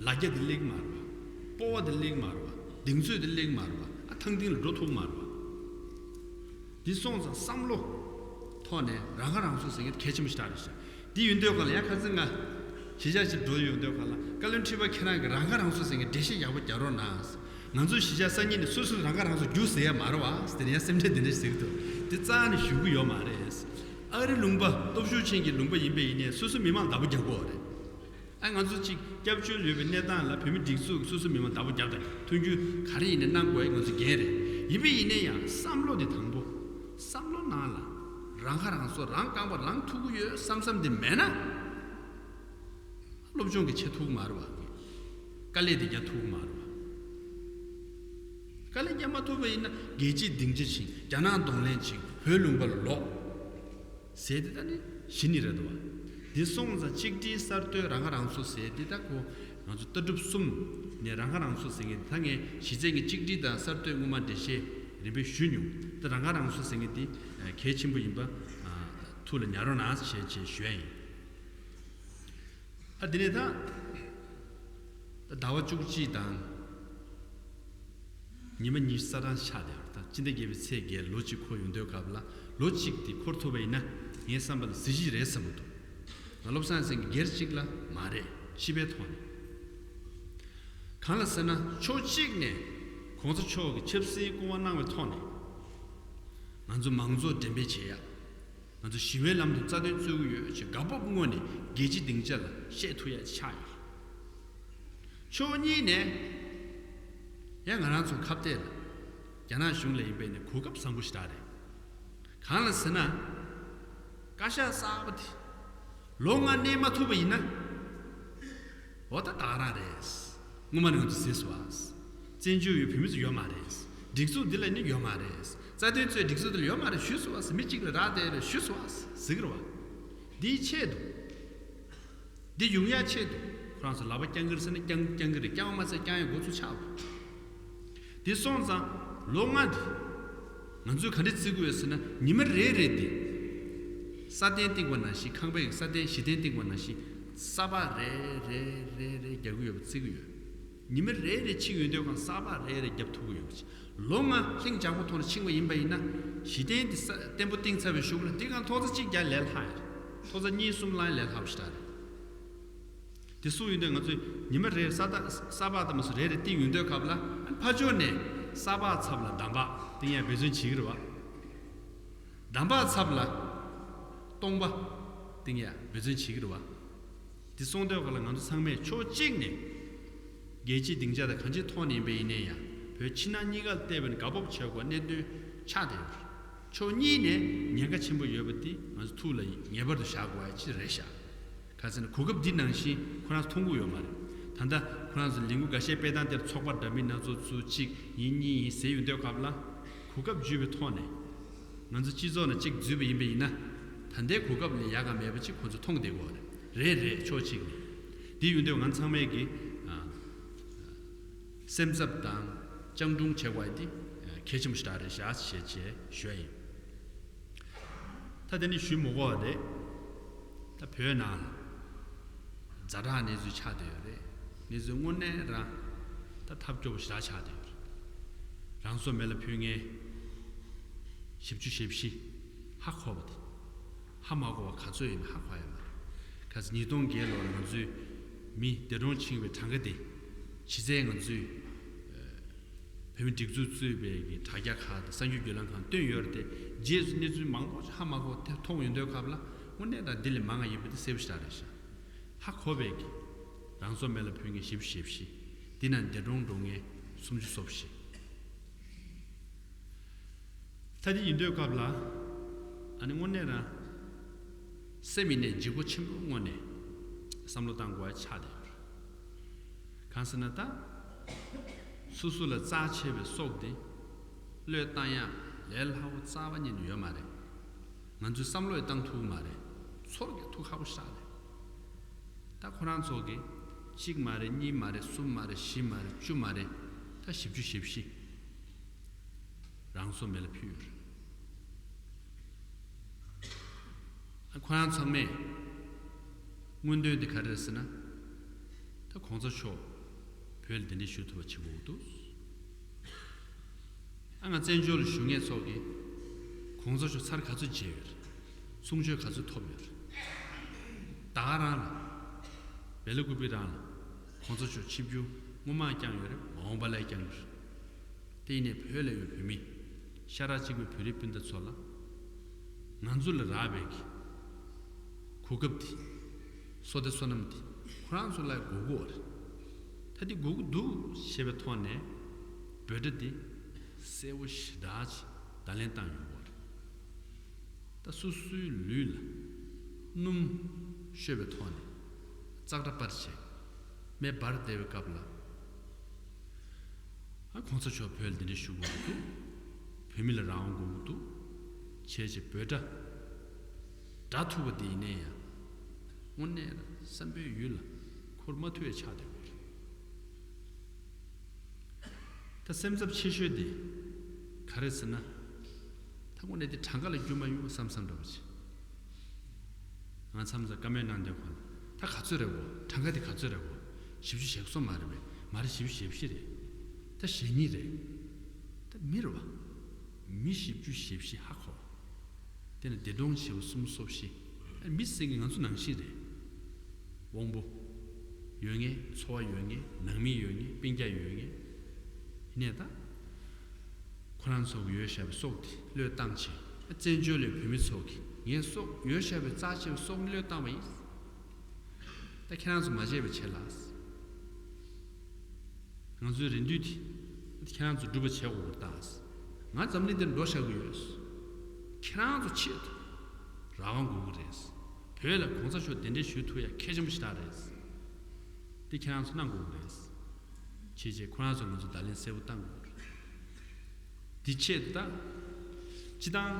ལ་རྒྱ་དེ་སླེབས་ཀྱི་མ་རེད་བ། སྤོབས་པ་དེ་སླེབས་ཀྱི་མ་རེད་བ། གདེང་ཚོད་དེ་སླེབས་ཀྱི་མ་རེད་བ། ཨ་ཐང་སྟེང་ལ་འགྲོ་ཐུབ་ཀྱི་མ་རེད་བ། འདི་སོང་ཙང་བསམ་བློ་ཐོག་ནས་རང་ཁ་རང་གསོ་ཟེར་མཁན་གལ་ཆེན་པོ་ཞེ་དྲག་རེད་ཤག་འདི་ཡིན་དུས་ཁ་ལ་ཡང་ཁ་སང་ང་གཞིས་ཆགས་ཤིག་འགྲོ་ཡོང་དུས་ཁ་ལ། བཀའ་བློན་ཁྲི་པ་ཁྱེད་རང་གིས་རང་ཁ་རང་གསོ་ཟེར་མཁན་འགྲེལ་བཤད་ཡག་པོ་རྒྱག་རོགས་གནང་། ང་ཚོ་གཞིས་ཆགས་སང་ཉིན་ནས་སོ་སོས་རང་ཁ་རང་གསོ་རྒྱུགས་ཟེར་ཡ་མ་རེད་བ་ཟེར་ནས་ཡང་སེམས་ཁྲལ་དེ་འདྲ་ཞིག་ཟེར་གི་འདུག་འདི་རྩ་ནས་ཞུ་གི་ཡོད་མ་རེད། ཨ་རི་ལུང་པ་སྟོབས་ཤུགས་ཅན་གྱི་ལུང་པ་ཡིན་པ་ཡིན་ནའི་སོ་སོའི་མི་མང་བདག་པོ་རྒྱག་དགོས་རེད། ཨ་ང་ཚོ་གཅིག་སྐྱབས་བཅོལ་ཡོད་པའི་གནས་སྟངས་ལ་བོད་མི་སྒྲིག་འཛུགས་སོ་སོའི་མི་མང་བདག་པོ་རྒྱབ་དང་། མཐུན་འགྱུར་ག་རེ་ཡིན་ནའི་གནང་དགོས་ཡ་ང་ཚོ་འགན་རེད། ཡིན་པ་ཡིན་ནའི་ཡང་བསམ་བློ་དེ་དང་པོ། བསམ་བློ་ནང་ལ་རང་ཁ་རང་གསོ། རང་རྐང་པ་ལངས་ཐུབ་ཀྱི་ཡོད་བསམ་བསམ་དེ་མེད་ན། སློབ་སྦྱོང་གི་བྱེད་ཐུབ་ཀྱི་མ་རེད་བ། དཀའ་ལས་དེ་རྒྱག་ཐུབ་ཀྱི་མ་རེད་བ། དཀའ་ལས་རྒྱག་མ་ཐུབ་པ་ཡིན་ན་རྒྱལ་སྤྱིའི་སྡིངས་ཆ་ཕྱིན། རྒྱ་ནག་གདོང་ལེན་ཕྱིན། བོད་ལུང་པ་ལ་ལོག་ཟེར་དེ་ད་ནི་གཞི་ནས་རེད་འདུག་བ། འདི་སོང་ཙང་གཅིག་སྒྲིལ་གསར་གཏོད་རང་ཁ་རང་གསོ་ཟེར་དེ། ད་ཁོ་ང་ཚོ་ལྟ་གྲུབ་གསུམ་ནས་རང་ཁ་རང་གསོ་ཟེར་མཁན་དེ། ད་ངས་གཞི་རྩའི་གི་གཅིག་སྒྲིལ་དང་གསར་གཏོད་སྔོན་མ་འགྲེལ་བཤད་རིམ་པས་ཞུས་མྱོང་། ད་རང་ཁ་རང་གསོ་ཟེར་མཁན་དེ་གལ་ཆེན་པོ་ཡིན་པ་ཐུགས་ལ་ཉར་རོགས་གནང་ཞེས་ཞེས་ཞུ་ཡ་ཡིན། ཨ་དེ་ནས་ད་ད་ཟླ་བ་བཅུ་གཅིག་དང་ཉི་མ་ཉི་ཤུ་རྩ་གྲངས་ཆགས་བསྡད་ཡོད་རེད། ད་སྤྱི་ཟླ་བརྒྱད་པའི་ཚེས་བརྒྱད་ལོ་གཅིག་འཁོར་ཡོང་དུས་སྐབས་ལ། ལོ་གཅིག་དེ་འཁོར་ཐུབ་པ་ཡིན་ན་ངའི་བསམ་པ་ལ་གཟི་བརྗིད་རེད་བསམ་གྱི་འདུག་ང་བློ་བཟང་སེང་གེ་སྒེར་གཅིག་ལ་མ་རེད། སྤྱི་པའི་ཐོག་ནས། གང་ལ་ཟེར་ན་ཕྱོགས་གཅིག་ནས་གོང་ས་མཆོག་གིས་ཆབ་སྲིད་སྐུ་དབང་གནང་བའི་ཐོག་ནས་ང་ཚོ་མང་གཙོ་འགྲེམས་སྤེལ་བྱེད་ཡ། ང་ཚོ་ཞི་བའི་ལམ་དུ་རྩ་དོན་རྩོད་ཀྱི་ཡོད་ཅེས་དགའ་སྤོབས་དངོས་ནས་རྒྱལ་སྤྱིའི་སྡིངས་ཆ་ལ་བཤད་ཐུབ་ཡ་ཆགས་ཡོད། ཕྱོགས་གཉིས་ནས་ཡང་ང་རང་ཚོ་ཁ་གཏད་ལ་རྒྱ་ནག་གཞུང་ལ་ཡིན་པས་ནས་གོ་སྐབས་བཟང་པོ་ཞེ་དྲག་རེད། གང་ལ་ཟེར་ན། བཀའ་ཤག་གསར་པ་དེ་ལོ་ལྔ་གནས་མ་ཐུབ་པ་ཡིན་ན། འོ་ད་ད་ག་རང་རེད། སྔོན་མ་ནས་ང་ཚོ་གཟིགས་སོང་ཨ། བཙན་བྱོལ་བའི་བོད་མི་ཚོ་ཡོད་མ་རེད། སྒྲིག་འཛུགས་འདི་ལ་ནི་ཡོད་མ་རེད། རྩ་དོན་རྩོད་སྒྲིག་འཛུགས་འདི་ལ་ཡོད་མ་རེད་ཞུས་སོང་ཨ། མི་གཅིག་ལ་རག་བསྡད་རེད་ཞུས་སོང་ཨ། གཟིགས་རེད་བ། འདིའི་ཆེད་དུ། འདི་ཡོང་ཡ་ཆེད་དུ་ཁོ་རང་ཚོ་ལག་པ་བརྐྱང་གི་རེད་ཟེར་ན་བརྐྱང་བརྐྱང་གི་རེད། བརྐྱང་བ་མ་ཚད་བརྐྱང་ཡ་འགོ་ཚུགས་ཆགས་པ། འདི་སོང་ཙང་ལོ་ལྔ་འདི་ང་ཚོས་ག་འདྲ་བརྩི་གི་ཡོད་ཟེར་ན། ཉི་མ་རེ་རེ་འདི་ས་གདན་བཏིང་བ་ནང་བཞིན། ཁང་པའི་ས་གདན་གཞི་གདན་བཏིང་བ་ནང་བཞིན། ས་ཕག་རེ་རེ་རེ་རེ་རྒྱག་གི་ཡོད་པ་བརྩི་གི་ཡོད། ཉི་མ་རེ་རེ་ཕྱིན་ཡོང་དུས་གང་ས་ཕག་རེ་རེ་རྒྱབ་ཐུབ་ཀྱི་ཡོད་པ་ཅིག། ལོ་ལྔ་ལྷིང་འཇགས་པོ་ཐོག་ནས་ཕྱིན་པ་ཡིན་པ་ཡིན་ན། གཞི་རྟེན་འདི་ས་བརྟན་པོ་བཏིང་ཚར་བའི་གཞུག་ལ་འདི་གང་ཐོག་ཚ་གཅིག་རྒྱག་ལས་སླ་ཡ་རེད། ཐོག་ཚ་གཉིས་གསུམ་ལངས་ལས་སླ་པོ་ཞིག་རེད། དེ་སུ་ཡིན་དུས་ང་ཚོས་ཉི་མ་རེར་ས་ད་ས་ཕག་དང་མ་སུ་རེ་རེ་བཏིང་ཡོང་དུས་སྐབས་ལ། ཕར་ཕྱོགས་ནས་ས་ཕག་ཚབ་ལ་འདམ་བག་བཏིང་ཡ་འབད་བརྩོན་བྱེད་ཀྱི་རེད་བ། འདམ་བག་ཚབ་ལ་སྟོང་པ་བཏིང་ཡ་འབད་བརྩོན་བྱེད་ཀྱི་རེད་བ། འདི་སོང་དུས་སྐབས་ལ་ང་ཚོ་ཚང་མས་ཕྱོགས་གཅིག་ནས་རྒྱལ་སྤྱིའི་སྡིངས་ཆ་དང་གང་ཅིའི་ཐོག་ནས་ཡིན་པ་ཡིན་ནའི་ཡང་བོད་ཕྱི་ནང་གཉིས་ཀ་ལ་བལྟས་པ་ན་དགའ་སྤོབས་བྱེད་དགོས་གནད་དོན་ཆགས་བསྡད་ཡོད་རེད། ཕྱོགས་གཉིས་ནས་ཉེན་ཁ་ཆེན་པོ་ཡོད་པ་འདི་ང་ཚོ་ཐུགས་ལ་ངེས་པར་དུ་བཞག་དགོས་ཡ་ཅིག་རེད་ཤག། ག་ཟེར་ན་གོ་སྐབས་འདི་ནང་བཞིན་ཁོ་རང་ཚོ་མཐོང་གི་ཡོད་མ་རེད། ད་ལྟ་ཁོ་རང་ཚོ་ལས་འགུལ་འགའ་ཤས་སྤེལ་སྟངས་དེར་ཚོགས་པ་འདྲ་མིན་སྣ་ཚོགས་ཚུར་གཅིག་ཡིན་གཉིས་ཡིན་ཟེར་ཡོང་དུས་སྐབས་ལ། གོ་སྐབས་བརྒྱུད་པའི་ཐོག་ནས་ང་ཚོ་སྤྱི་ཚོགས་ནང་གཅིག་འཛུལ་བ་ཡིན་པ་ཡིན་ན། ད་ལྟའི་གོ་སྐབས་ལས་ཡག་ག་མེད་པ་ཅིག་ཁོ་ཚོ་མཐོང་བསྡད་ཀྱི་ཡོད་རེད། རེད་རེད། ཕྱོགས་གཅིག་ནས། འདི་ཡོང་དུས་ང་ཚང་མས་ཀྱི་ཨ་སེམས་འཚབ་དང་སྤྱང་གྲུང་བྱེད་དགོས་ཡ་འདི་གལ་ཆེན་པོ་ཞེ་དྲག་རེད་ཤག་ཞེས་བྱས་ཞུ་ཡ་ཡིན། ད་དེ་ནི་ཞུ་མི་དགོས་པ་རེད། ད་བོད་ནང་ལ་ཛ་དྲག་གནས་ཚུལ་ཆགས་བསྡད་ཡོད་རེད། གནས་ཚུལ་དངོས་གནས་རང་ད་ཐབས་སྐྱོ་པོ་ཞེ་དྲག་ཆགས་བསྡད་ཡོད་རེད། རང་སྲོག་མེ་ལ་ཕུལ་མཁན་བཞི་བཅུ་ཞེ་བཞི་ཧ་གོ་བ་དེ། ཧ་མ་གོ་བ་ག་ཚོད་ཡིན་ན་ཧ་གོ་ཡ་མ་རེད། ག་ཚོད་ཉིས་སྟོང་བརྒྱད་ལོར་ང་ཚོའི་མི་འདས་གྲོངས་ཕྱིན་པའི་གྲངས་ཀ་དེ་ཕྱི་ཚེས་ང་ཚོའི་བོད་མི་སྒྲིག་འཛུགས་གཙོས་པའི་གི་དྲ་རྒྱ་ཁག་དང་གསར་འགྱུར་བརྒྱུད་ལམ་ཁག་བཏོན་ཡོད་རེད་དེ། རྗེས་སུ་གནས་ཚུལ་མང་པོ་ཧ་མ་གོ་དེ་མཐོང་ཡོང་དུས་སྐབས་ལ་དངོས་གནས་དྲང་འདི་ལས་མང་བ་ཡོད་པ་དེ་གསལ་པོ་ཞེ་དྲག་རེད་ཤག། ཧ་གོ་བའི་གི་རང་སྲོག་མེ་ལ་ཕུལ་མཁན་བཞི་བཅུ་ཞེ་བཞི། འདི་ནང་འདས་གྲོངས་འགྲོ་མཁན་སུམ་ཅུ་སོ་བཞི། ད་དེ་ཡིན་དུས་སྐབས་ལ་ཨ་ནི་དངོས་གནས་རང་སེམས་ཡིན་ནས་ལྗིད་ཁོག་ཆེན་པོའི་ངང་ནས་བསམ་བློ་བཏང་དགོས་ཡ་ཆགས་བསྡད་ཡོད་རེད། གང་ཟེར་ན་ད་སོ་སོ་ལ་རྩ་ཆེ་བའི་སྲོག་འདི་བློས་བཏང་ཡ་ལས་སླ་པོ་རྩ་བ་ཉིད་ནས་ཡོད་མ་རེད། ང་ཚོས་བསམ་བློ་ཡང་བཏང་ཐུབ་ཀྱི་མ་རེད། ཚོར་གྱི་ཐུགས་ཁག་པོ་ཞེ་དྲག་རེད། ད་ཁོ་རང་ཚོ་གིས་གཅིག་མ་རེད། གཉིས་མ་རེད། གསུམ་མ་རེད། བཞི་མ་རེད། བཅུ་མ་རེད། ད་བཞི་བཅུ་ཞེ་བཞི་རང་སྲོག་མེ་ལ་ཕུལ་ཡོད་རེད། ཨ་ཁོ་རང་ཚང་མས་མངོན་འདོད་འདི་ག་རེ་རེད་ཟེར་ན། ད་གོང་ས་མཆོག་བོད་ལ་གདན་འདྲེན་ཞུ་ཐུབ་པ་བྱེད་དགོས་ཀྱི་འདུག། ཨ་ང་བཙན་བྱོལ་ལ་བཞུགས་མཁན་ཚོ་གིས་གོང་ས་མཆོག་ཚར་ག་ཚོད་མཇལ་ཡོད་རེད། གསུང་ཆོས་ག་ཚོད་ཐོབ་ཡོད་རེད། ད་ག་རང་ལ་སྦེལ་ཀོབ་རང་ལ་གོང་ས་མཆོག་ཆིབས་བསྒྱུར་སྔོན་མ་བསྐྱངས་ཡོད་རེད། མ་འོངས་པ་ལ་བསྐྱངས་ཡོད་རེད། དེ་ཡིན་ནའི་བོད་ལ་ཡོད་བོད་མི་ཤ་ཁྲག་གཅིག་པའི་བོད་རིགས་སྤུན་ཟླ་ཚོ་ལ་ང་ཚོ་ལ་རག་པའི་གི་གོ་སྐབས་དེ། བསོད་བདེ་བསོད་ནམས་དེ་ཁོ་རང་ཚོ་ལ་དགོས་ཀྱི་ཡོད་རེད། ད་དེ་དགོས་ཀྱི་འདུག་ཞེས་པའི་ཐོག་ནས་འབོད་སྒྲ་དེ་གསལ་པོ་ཞེ་དྲག་ཅིག་བརྡ་ལན་བཏང་ཡོང་གི་ཡོད་རེད། ད་སོ་སོའི་ལུས་ལ་སྣུམ་བཤོས་པའི་ཐོག་ནས་ཙག་སྒྲ་སྤར་བྱས་མེ་འབར་བསྡད་པའི་སྐབས་ལ། ཨ་གོང་ས་མཆོག་བོད་ལ་གདན་འདྲེན་ཞུ་དགོས་ཀྱི་འདུག། བོད་མི་ལ་རང་དབང་དགོས་ཀྱི་འདུག་བྱས་བྱས་འབོད་སྒྲ་སྒྲ་ཐུག་པ་དེ་ཡིན་ནའི་ཡང་དངོས་གནས་བསམ་པའི་ཡུལ་ལ་འཁོར་མ་ཐུབ་པའི་ཆགས་བསྡད་ཡོད་རེད། ད་སེམས་འཚབ་ཆེ་ཤོས་དེ་ག་རེ་ཟེར་ན། ད་དངོས་གནས་དེ་གྲངས་ཀ་ལ་བསྒྱུར་མ་ཡོང་བསམ་བསམ་འདྲ་པོ་ཅིག། ང་མཚམས་མཚམས་བཀའ་མོལ་གནང་དུས་ཁོང་ལ་ད་ག་ཚོད་རེད་གོ། གྲངས་ཀ་དེ་ག་ཚོད་རེད་གོ། བཞི་བཅུ་ཞེ་གསུམ་མ་རེད་པས། མ་རེད། བཞི་བཅུ་ཞེ་བཞི་རེད། ད་ཞེ་གཉིས་རེད། ད་མི་རེད་བ། མི་བཞི་བཅུ་ཞེ་བཞི་ཧ་གོ། དེ་ནས་འདས་གྲོངས་བྱས་པ་སུམ་ཅུ་སོ་བཞི། ཨ་མི་ཟེར་མཁན་ང་ཚོ་ནང་བཞིན་རེད། དབང་པོ་ཡོད་མཁན། འཚོ་བ་ཡོད་མཁན། ནང་མི་ཡོད་མཁན། སྤུན་ཀྱག་ཡོད་མཁན། ཡིན་ནའི་ད་ཁོ་རང་ཚོ་གི་ཡོད་བཞག་པའི་སྲོག་དེ་བློས་བཏང་བྱས། བཙན་བྱོལ་ལ་བོད་མི་ཚོ་གིས་ངའི་སྲོག་ཡོད་བཞག་པའི་རྩ་ཆེ་བའི་སྲོག་བློས་བཏང་བ་ཡིན། ད་ཁྱེད་རང་ཚོ་མ་བརྗེད་པ་བྱེད་ལ། ང་ཚོའི་རེ་འདུན་དེ་ཁྱེད་རང་ཚོ་སྒྲུབ་པ་བྱེད་དགོས་པར་ལྟ། ང་འཛམ་གླིང་འདིར་འགྲོ་བཞག་གི་ཡོད། ཁྱེད་རང་ཚོ་ཆེད་དུ་རང་དབང་དགོས་ཀྱི་རེད། བོད་ལ་གོང་ས་མཆོག་གདན་འདྲེན་ཞུ་ཐུབ་ཡ་གལ་ཆེན་པོ་ཞེ་དྲག་རེད། འདི་ཁྱེད་རང་ཚོ་གནང་དགོས་ཀྱི་རེད། བྱས་རྗེས་ཁོ་རང་ཚོ་ང་ཚོ་བརྡ་ལན་གསལ་པོ་བཏང་དགོས་ཀྱི་རེད། འདི་ཆེད་དུ་ད་སྤྱི་བཏང་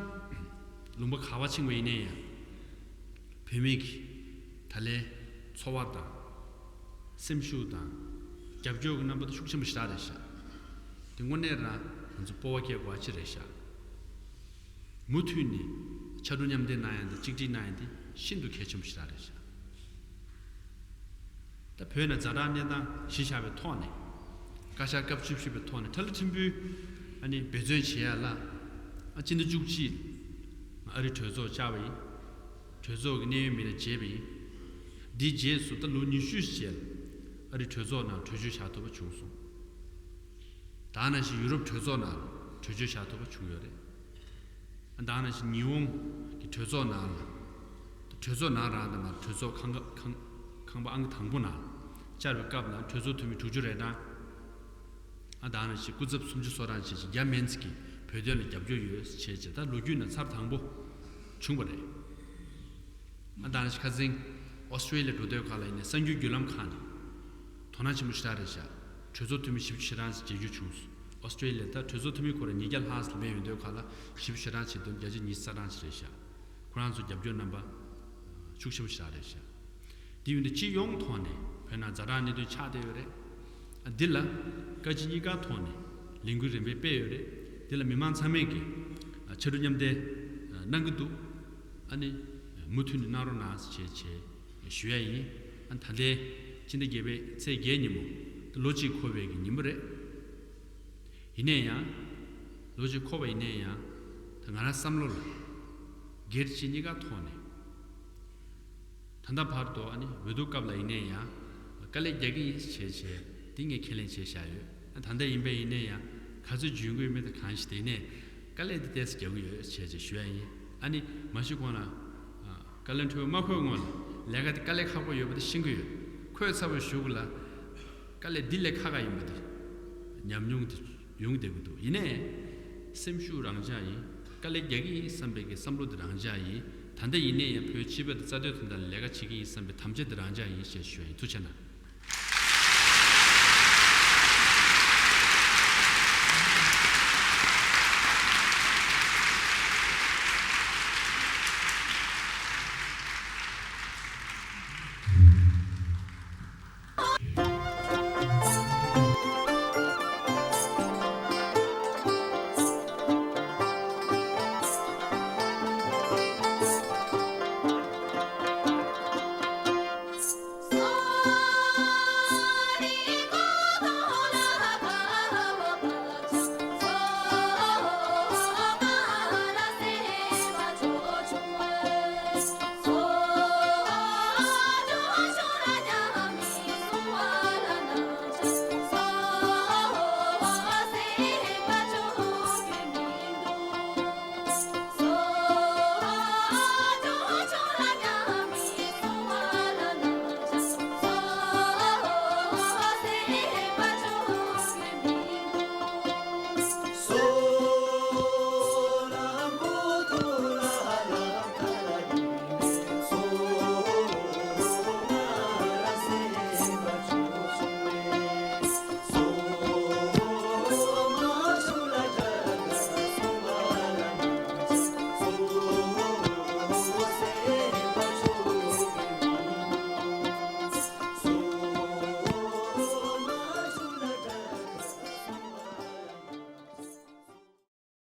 ལུང་པ་ག་པར་ཕྱིན་པ་ཡིན་ནའི་ཡང་བོད་མི་གིས་ད་ལན་ ཚོར་བ་དང་། སེམས་ཤུགས་དང་། རྒྱབ་སྐྱོར་གྱི་རྣམ་པ་དེ་ཤུགས་ཆེན་པོ་ཞེ་དྲག་རེད་ཤག་དེ་དངོས་གནས་རང་ང་ཚོ་སྤོབས་པ་སྐྱེ་དགོས་པ་ཅིག་རེད་ཤག་མུ་མཐུད་ནས་ཕྱར་གྲུ་མཉམ་འདེགས་གནང་ཡ་དེ་གཅིག་སྒྲིལ་གནང་ཡ་དེ་ཤིན་ཏུ་གལ་ཆེན་པོ་ཞེ་དྲག་རེད་ཤག་ད་བོད་ནང་ཛ་དྲག་གནས་སྟངས་གཞི་བཞག་པའི་ཐོག་ནས། བཀའ་ཤག་སྐབས་བཅུ་བཞི་པའི་ཐོག་ནས་ཐབས་ལ་མཐུན་པོའི་ཨ་ནི་འབད་བརྩོན་བྱེད་ཡ་ལ། ཨ་སྤྱི་ཟླ་བཅུ་གཅིག་ཨ་རི་གྲོས་ཚོགས་བཅར་བ་ཡིན། གྲོས་ཚོགས་ཀྱི་གནད་ཡོད་མི་སྣ་མཇལ་བ་ཡིན། འདིའི་རྗེས་སུ་ད་ལོ་ཉི་ཤུ་རྗེས་ལ་ཨ་རི་གྲོས་ཚོགས་ནང་གྲོས་ཆོད་བཞག་ཐུབ་པ་བྱུང་སོང་། ད་ནང་བཞིན་ཡུ་རོབ་གྲོས་ཚོགས་ནང་གྲོས་ཆོད་བཞག་ཐུབ་པ་བྱུང་ཡོད་རེད། ཨ་ད་ནང་བཞིན་ཉི་ཧོང་གི་གྲོས་ཚོགས་ནང་ལ། གྲོས་ཚོགས་ནང་རང་དང་མ་གྲོས་ཚོགས་ཁང་ཁང་ཁང་པ་ཨང་ཀི་དང་པོ་ནང་བཅར་བའི་སྐབས་ལ་གྲོས་ཚོགས་འཐུས་མི་དྲུག་ཅུ་རེ་གྲངས། ཨ་ད་ནང་བཞིན་སྐུ་ཚབ་སུམ་ཅུ་སོ་གྲངས་བྱས་ཀྱི་རྒྱ་མན་ཙི་གིས་བོད་དོན་ལ་རྒྱབ་སྐྱོར་ཡོད་ཅེས་བྱས་ད་ལོ་རྒྱུས་ནང་ཚར་དང་པོ་བྱུང་བ་རེད། ཨ་ད་ནང་བཞིན་ཁ་སང་ཨོ་སི་ཀྲེ་ལི་ཡ་འགྲོ་དུས་སྒང་ལ་ཡིན་ནའི་གསར་འགྱུར་བརྒྱུད་ལམ་ཁག་ནས་དོ་སྣང་ཆེན་པོ་ཞེ་དྲག་རེད་ཤག་གྲོས་ཚོགས་འཐུས་མི་བཞི་བཅུ་ཞེ་གྲངས་ཤིག་མཇལ་རྒྱུ་བྱུང་སོང་། ཨོ་སི་ཀྲེ་ལི་ཡ་ད་གྲོས་ཚོགས་འཐུས་མི་ཁོ་རང་ཉིས་བརྒྱ་ལྷག་ཙམ་སླེབས་ཡོང་དུས་སྒང་ལ་བཞི་བཅུ་ཞེ་གྲངས་བྱེད་དོན་བརྒྱ་ཆ་ཉི་ཤུ་རྩ་གྲངས་ཤིག་རེད་ཤག་ཁོ་རང་ཚོ་རྒྱབ་སྐྱོར་རྣམ་པ་ཤུགས་ཆེན་པོ་ཞིག་རེད་ཤག་དེ་ཡིན་དུས་སྤྱི་ཡོངས་ཐོག་ནས་བོད་ནང་ཛ་དྲག་གནད་དོན་ཆགས་བསྡད་ཡོད་རེད། ཨ་འདི་ལ་བཀའ་སྤྱི་གཉིས་ཀ་ཐོག་ནས་ལས་འགུལ་རིམ་པས་སྤེལ་ཡོད་རེད། འདི་ལ་མི་མང་ཚང་མས་ཀྱིས་ཕྱར་གྲུ་མཉམ་འདེགས་གནང་གི་འདུག་ཨ་ནི་མུ་མཐུད་ནས་གནང་རོགས་གནང་ཞེས་བྱས་ཞུ་ཡ་ཡིན། ཨ་ད་ལྟའི་སྤྱི་ཟླ་བརྒྱད་པའི་ཚེས་བརྒྱད་ཉིན་མོ་ད་ལོ་གཅིག་འཁོར་བའི་གི་ཉིན་མོ་རེད། ཡིན་ནའི་ཡང་། ལོ་གཅིག་འཁོར་བ་ཡིན་ནའི་ཡང་། ད་ང་རང་བསམ་བློ་ལ། སྒེར་གཅིག་གཉིས་ཀ་ཐོག་ནས། ད་ལྟ་བར་དུ་ཨ་ནི་འོས་བསྡུ་སྐབས་ལ་ཡིན་ནའི་ཡང་། དཀའ་ལས་རྒྱག་གི་ཡིན་ཞེས་བྱས་འདི་ངས་ཁས་ལེན་བྱས་བཞག་ཡོད། ད་ལྟ་ཡིན་པས་ཡིན་ནའི་ཡང་ག་ཚོད་འཇོན་གི་ཡོད་མེད་དེ་གང་ཞིག་དེ་ནས་དཀའ་ལས་དེ་ཏོག་ཙམ་རྒྱག་གི་ཡོད་ཞེས་བྱས་ཞུ་ཡ་ཡིན། ཨ་ནི་མ་གཞི་གོང་ལ། བཀའ་བློན་ཁྲི་པ་མ་འཁོད་སྔོན་ལ་ལས་ཀ་དེ་དཀའ་ལས་ཁག་པོ་ཡོད་པ་དེ་ཤེས་ཀྱི་ཡོད། འཁོད་ཚར་བའི་གཞུག་ལ། དཀའ་ལས་འདི་ལས་ཁག་ཁག་ཡིན་པ་དེ་ཉམས་མྱོང་དེ་ཡོང་བསྡད་ཀྱི་འདུག་ཡིན་ནའི། སེམས་ཤུགས་རང་འཇགས་ཡིན། དཀའ་ལས་རྒྱག་གི་ཡིན་བསམ་པའི་གི་བསམ་བློ་དེ་རང་འཇགས་ཡིན། ད་ལྟ་ཡིན་ནའི་ཡང་བོད་སྤྱི་པ་དེ་རྩ་དོན་དོན་དག་ལ་ལས་ཀ་བྱེད་ཀྱི་ཡིན་བསམ་པའི་དམ་བཅའ་དེ་རང་འཇགས་ཡིན་ཞེས་ཞུ་ཡ་ཡིན། ཐུགས་རྗེ་གནང་།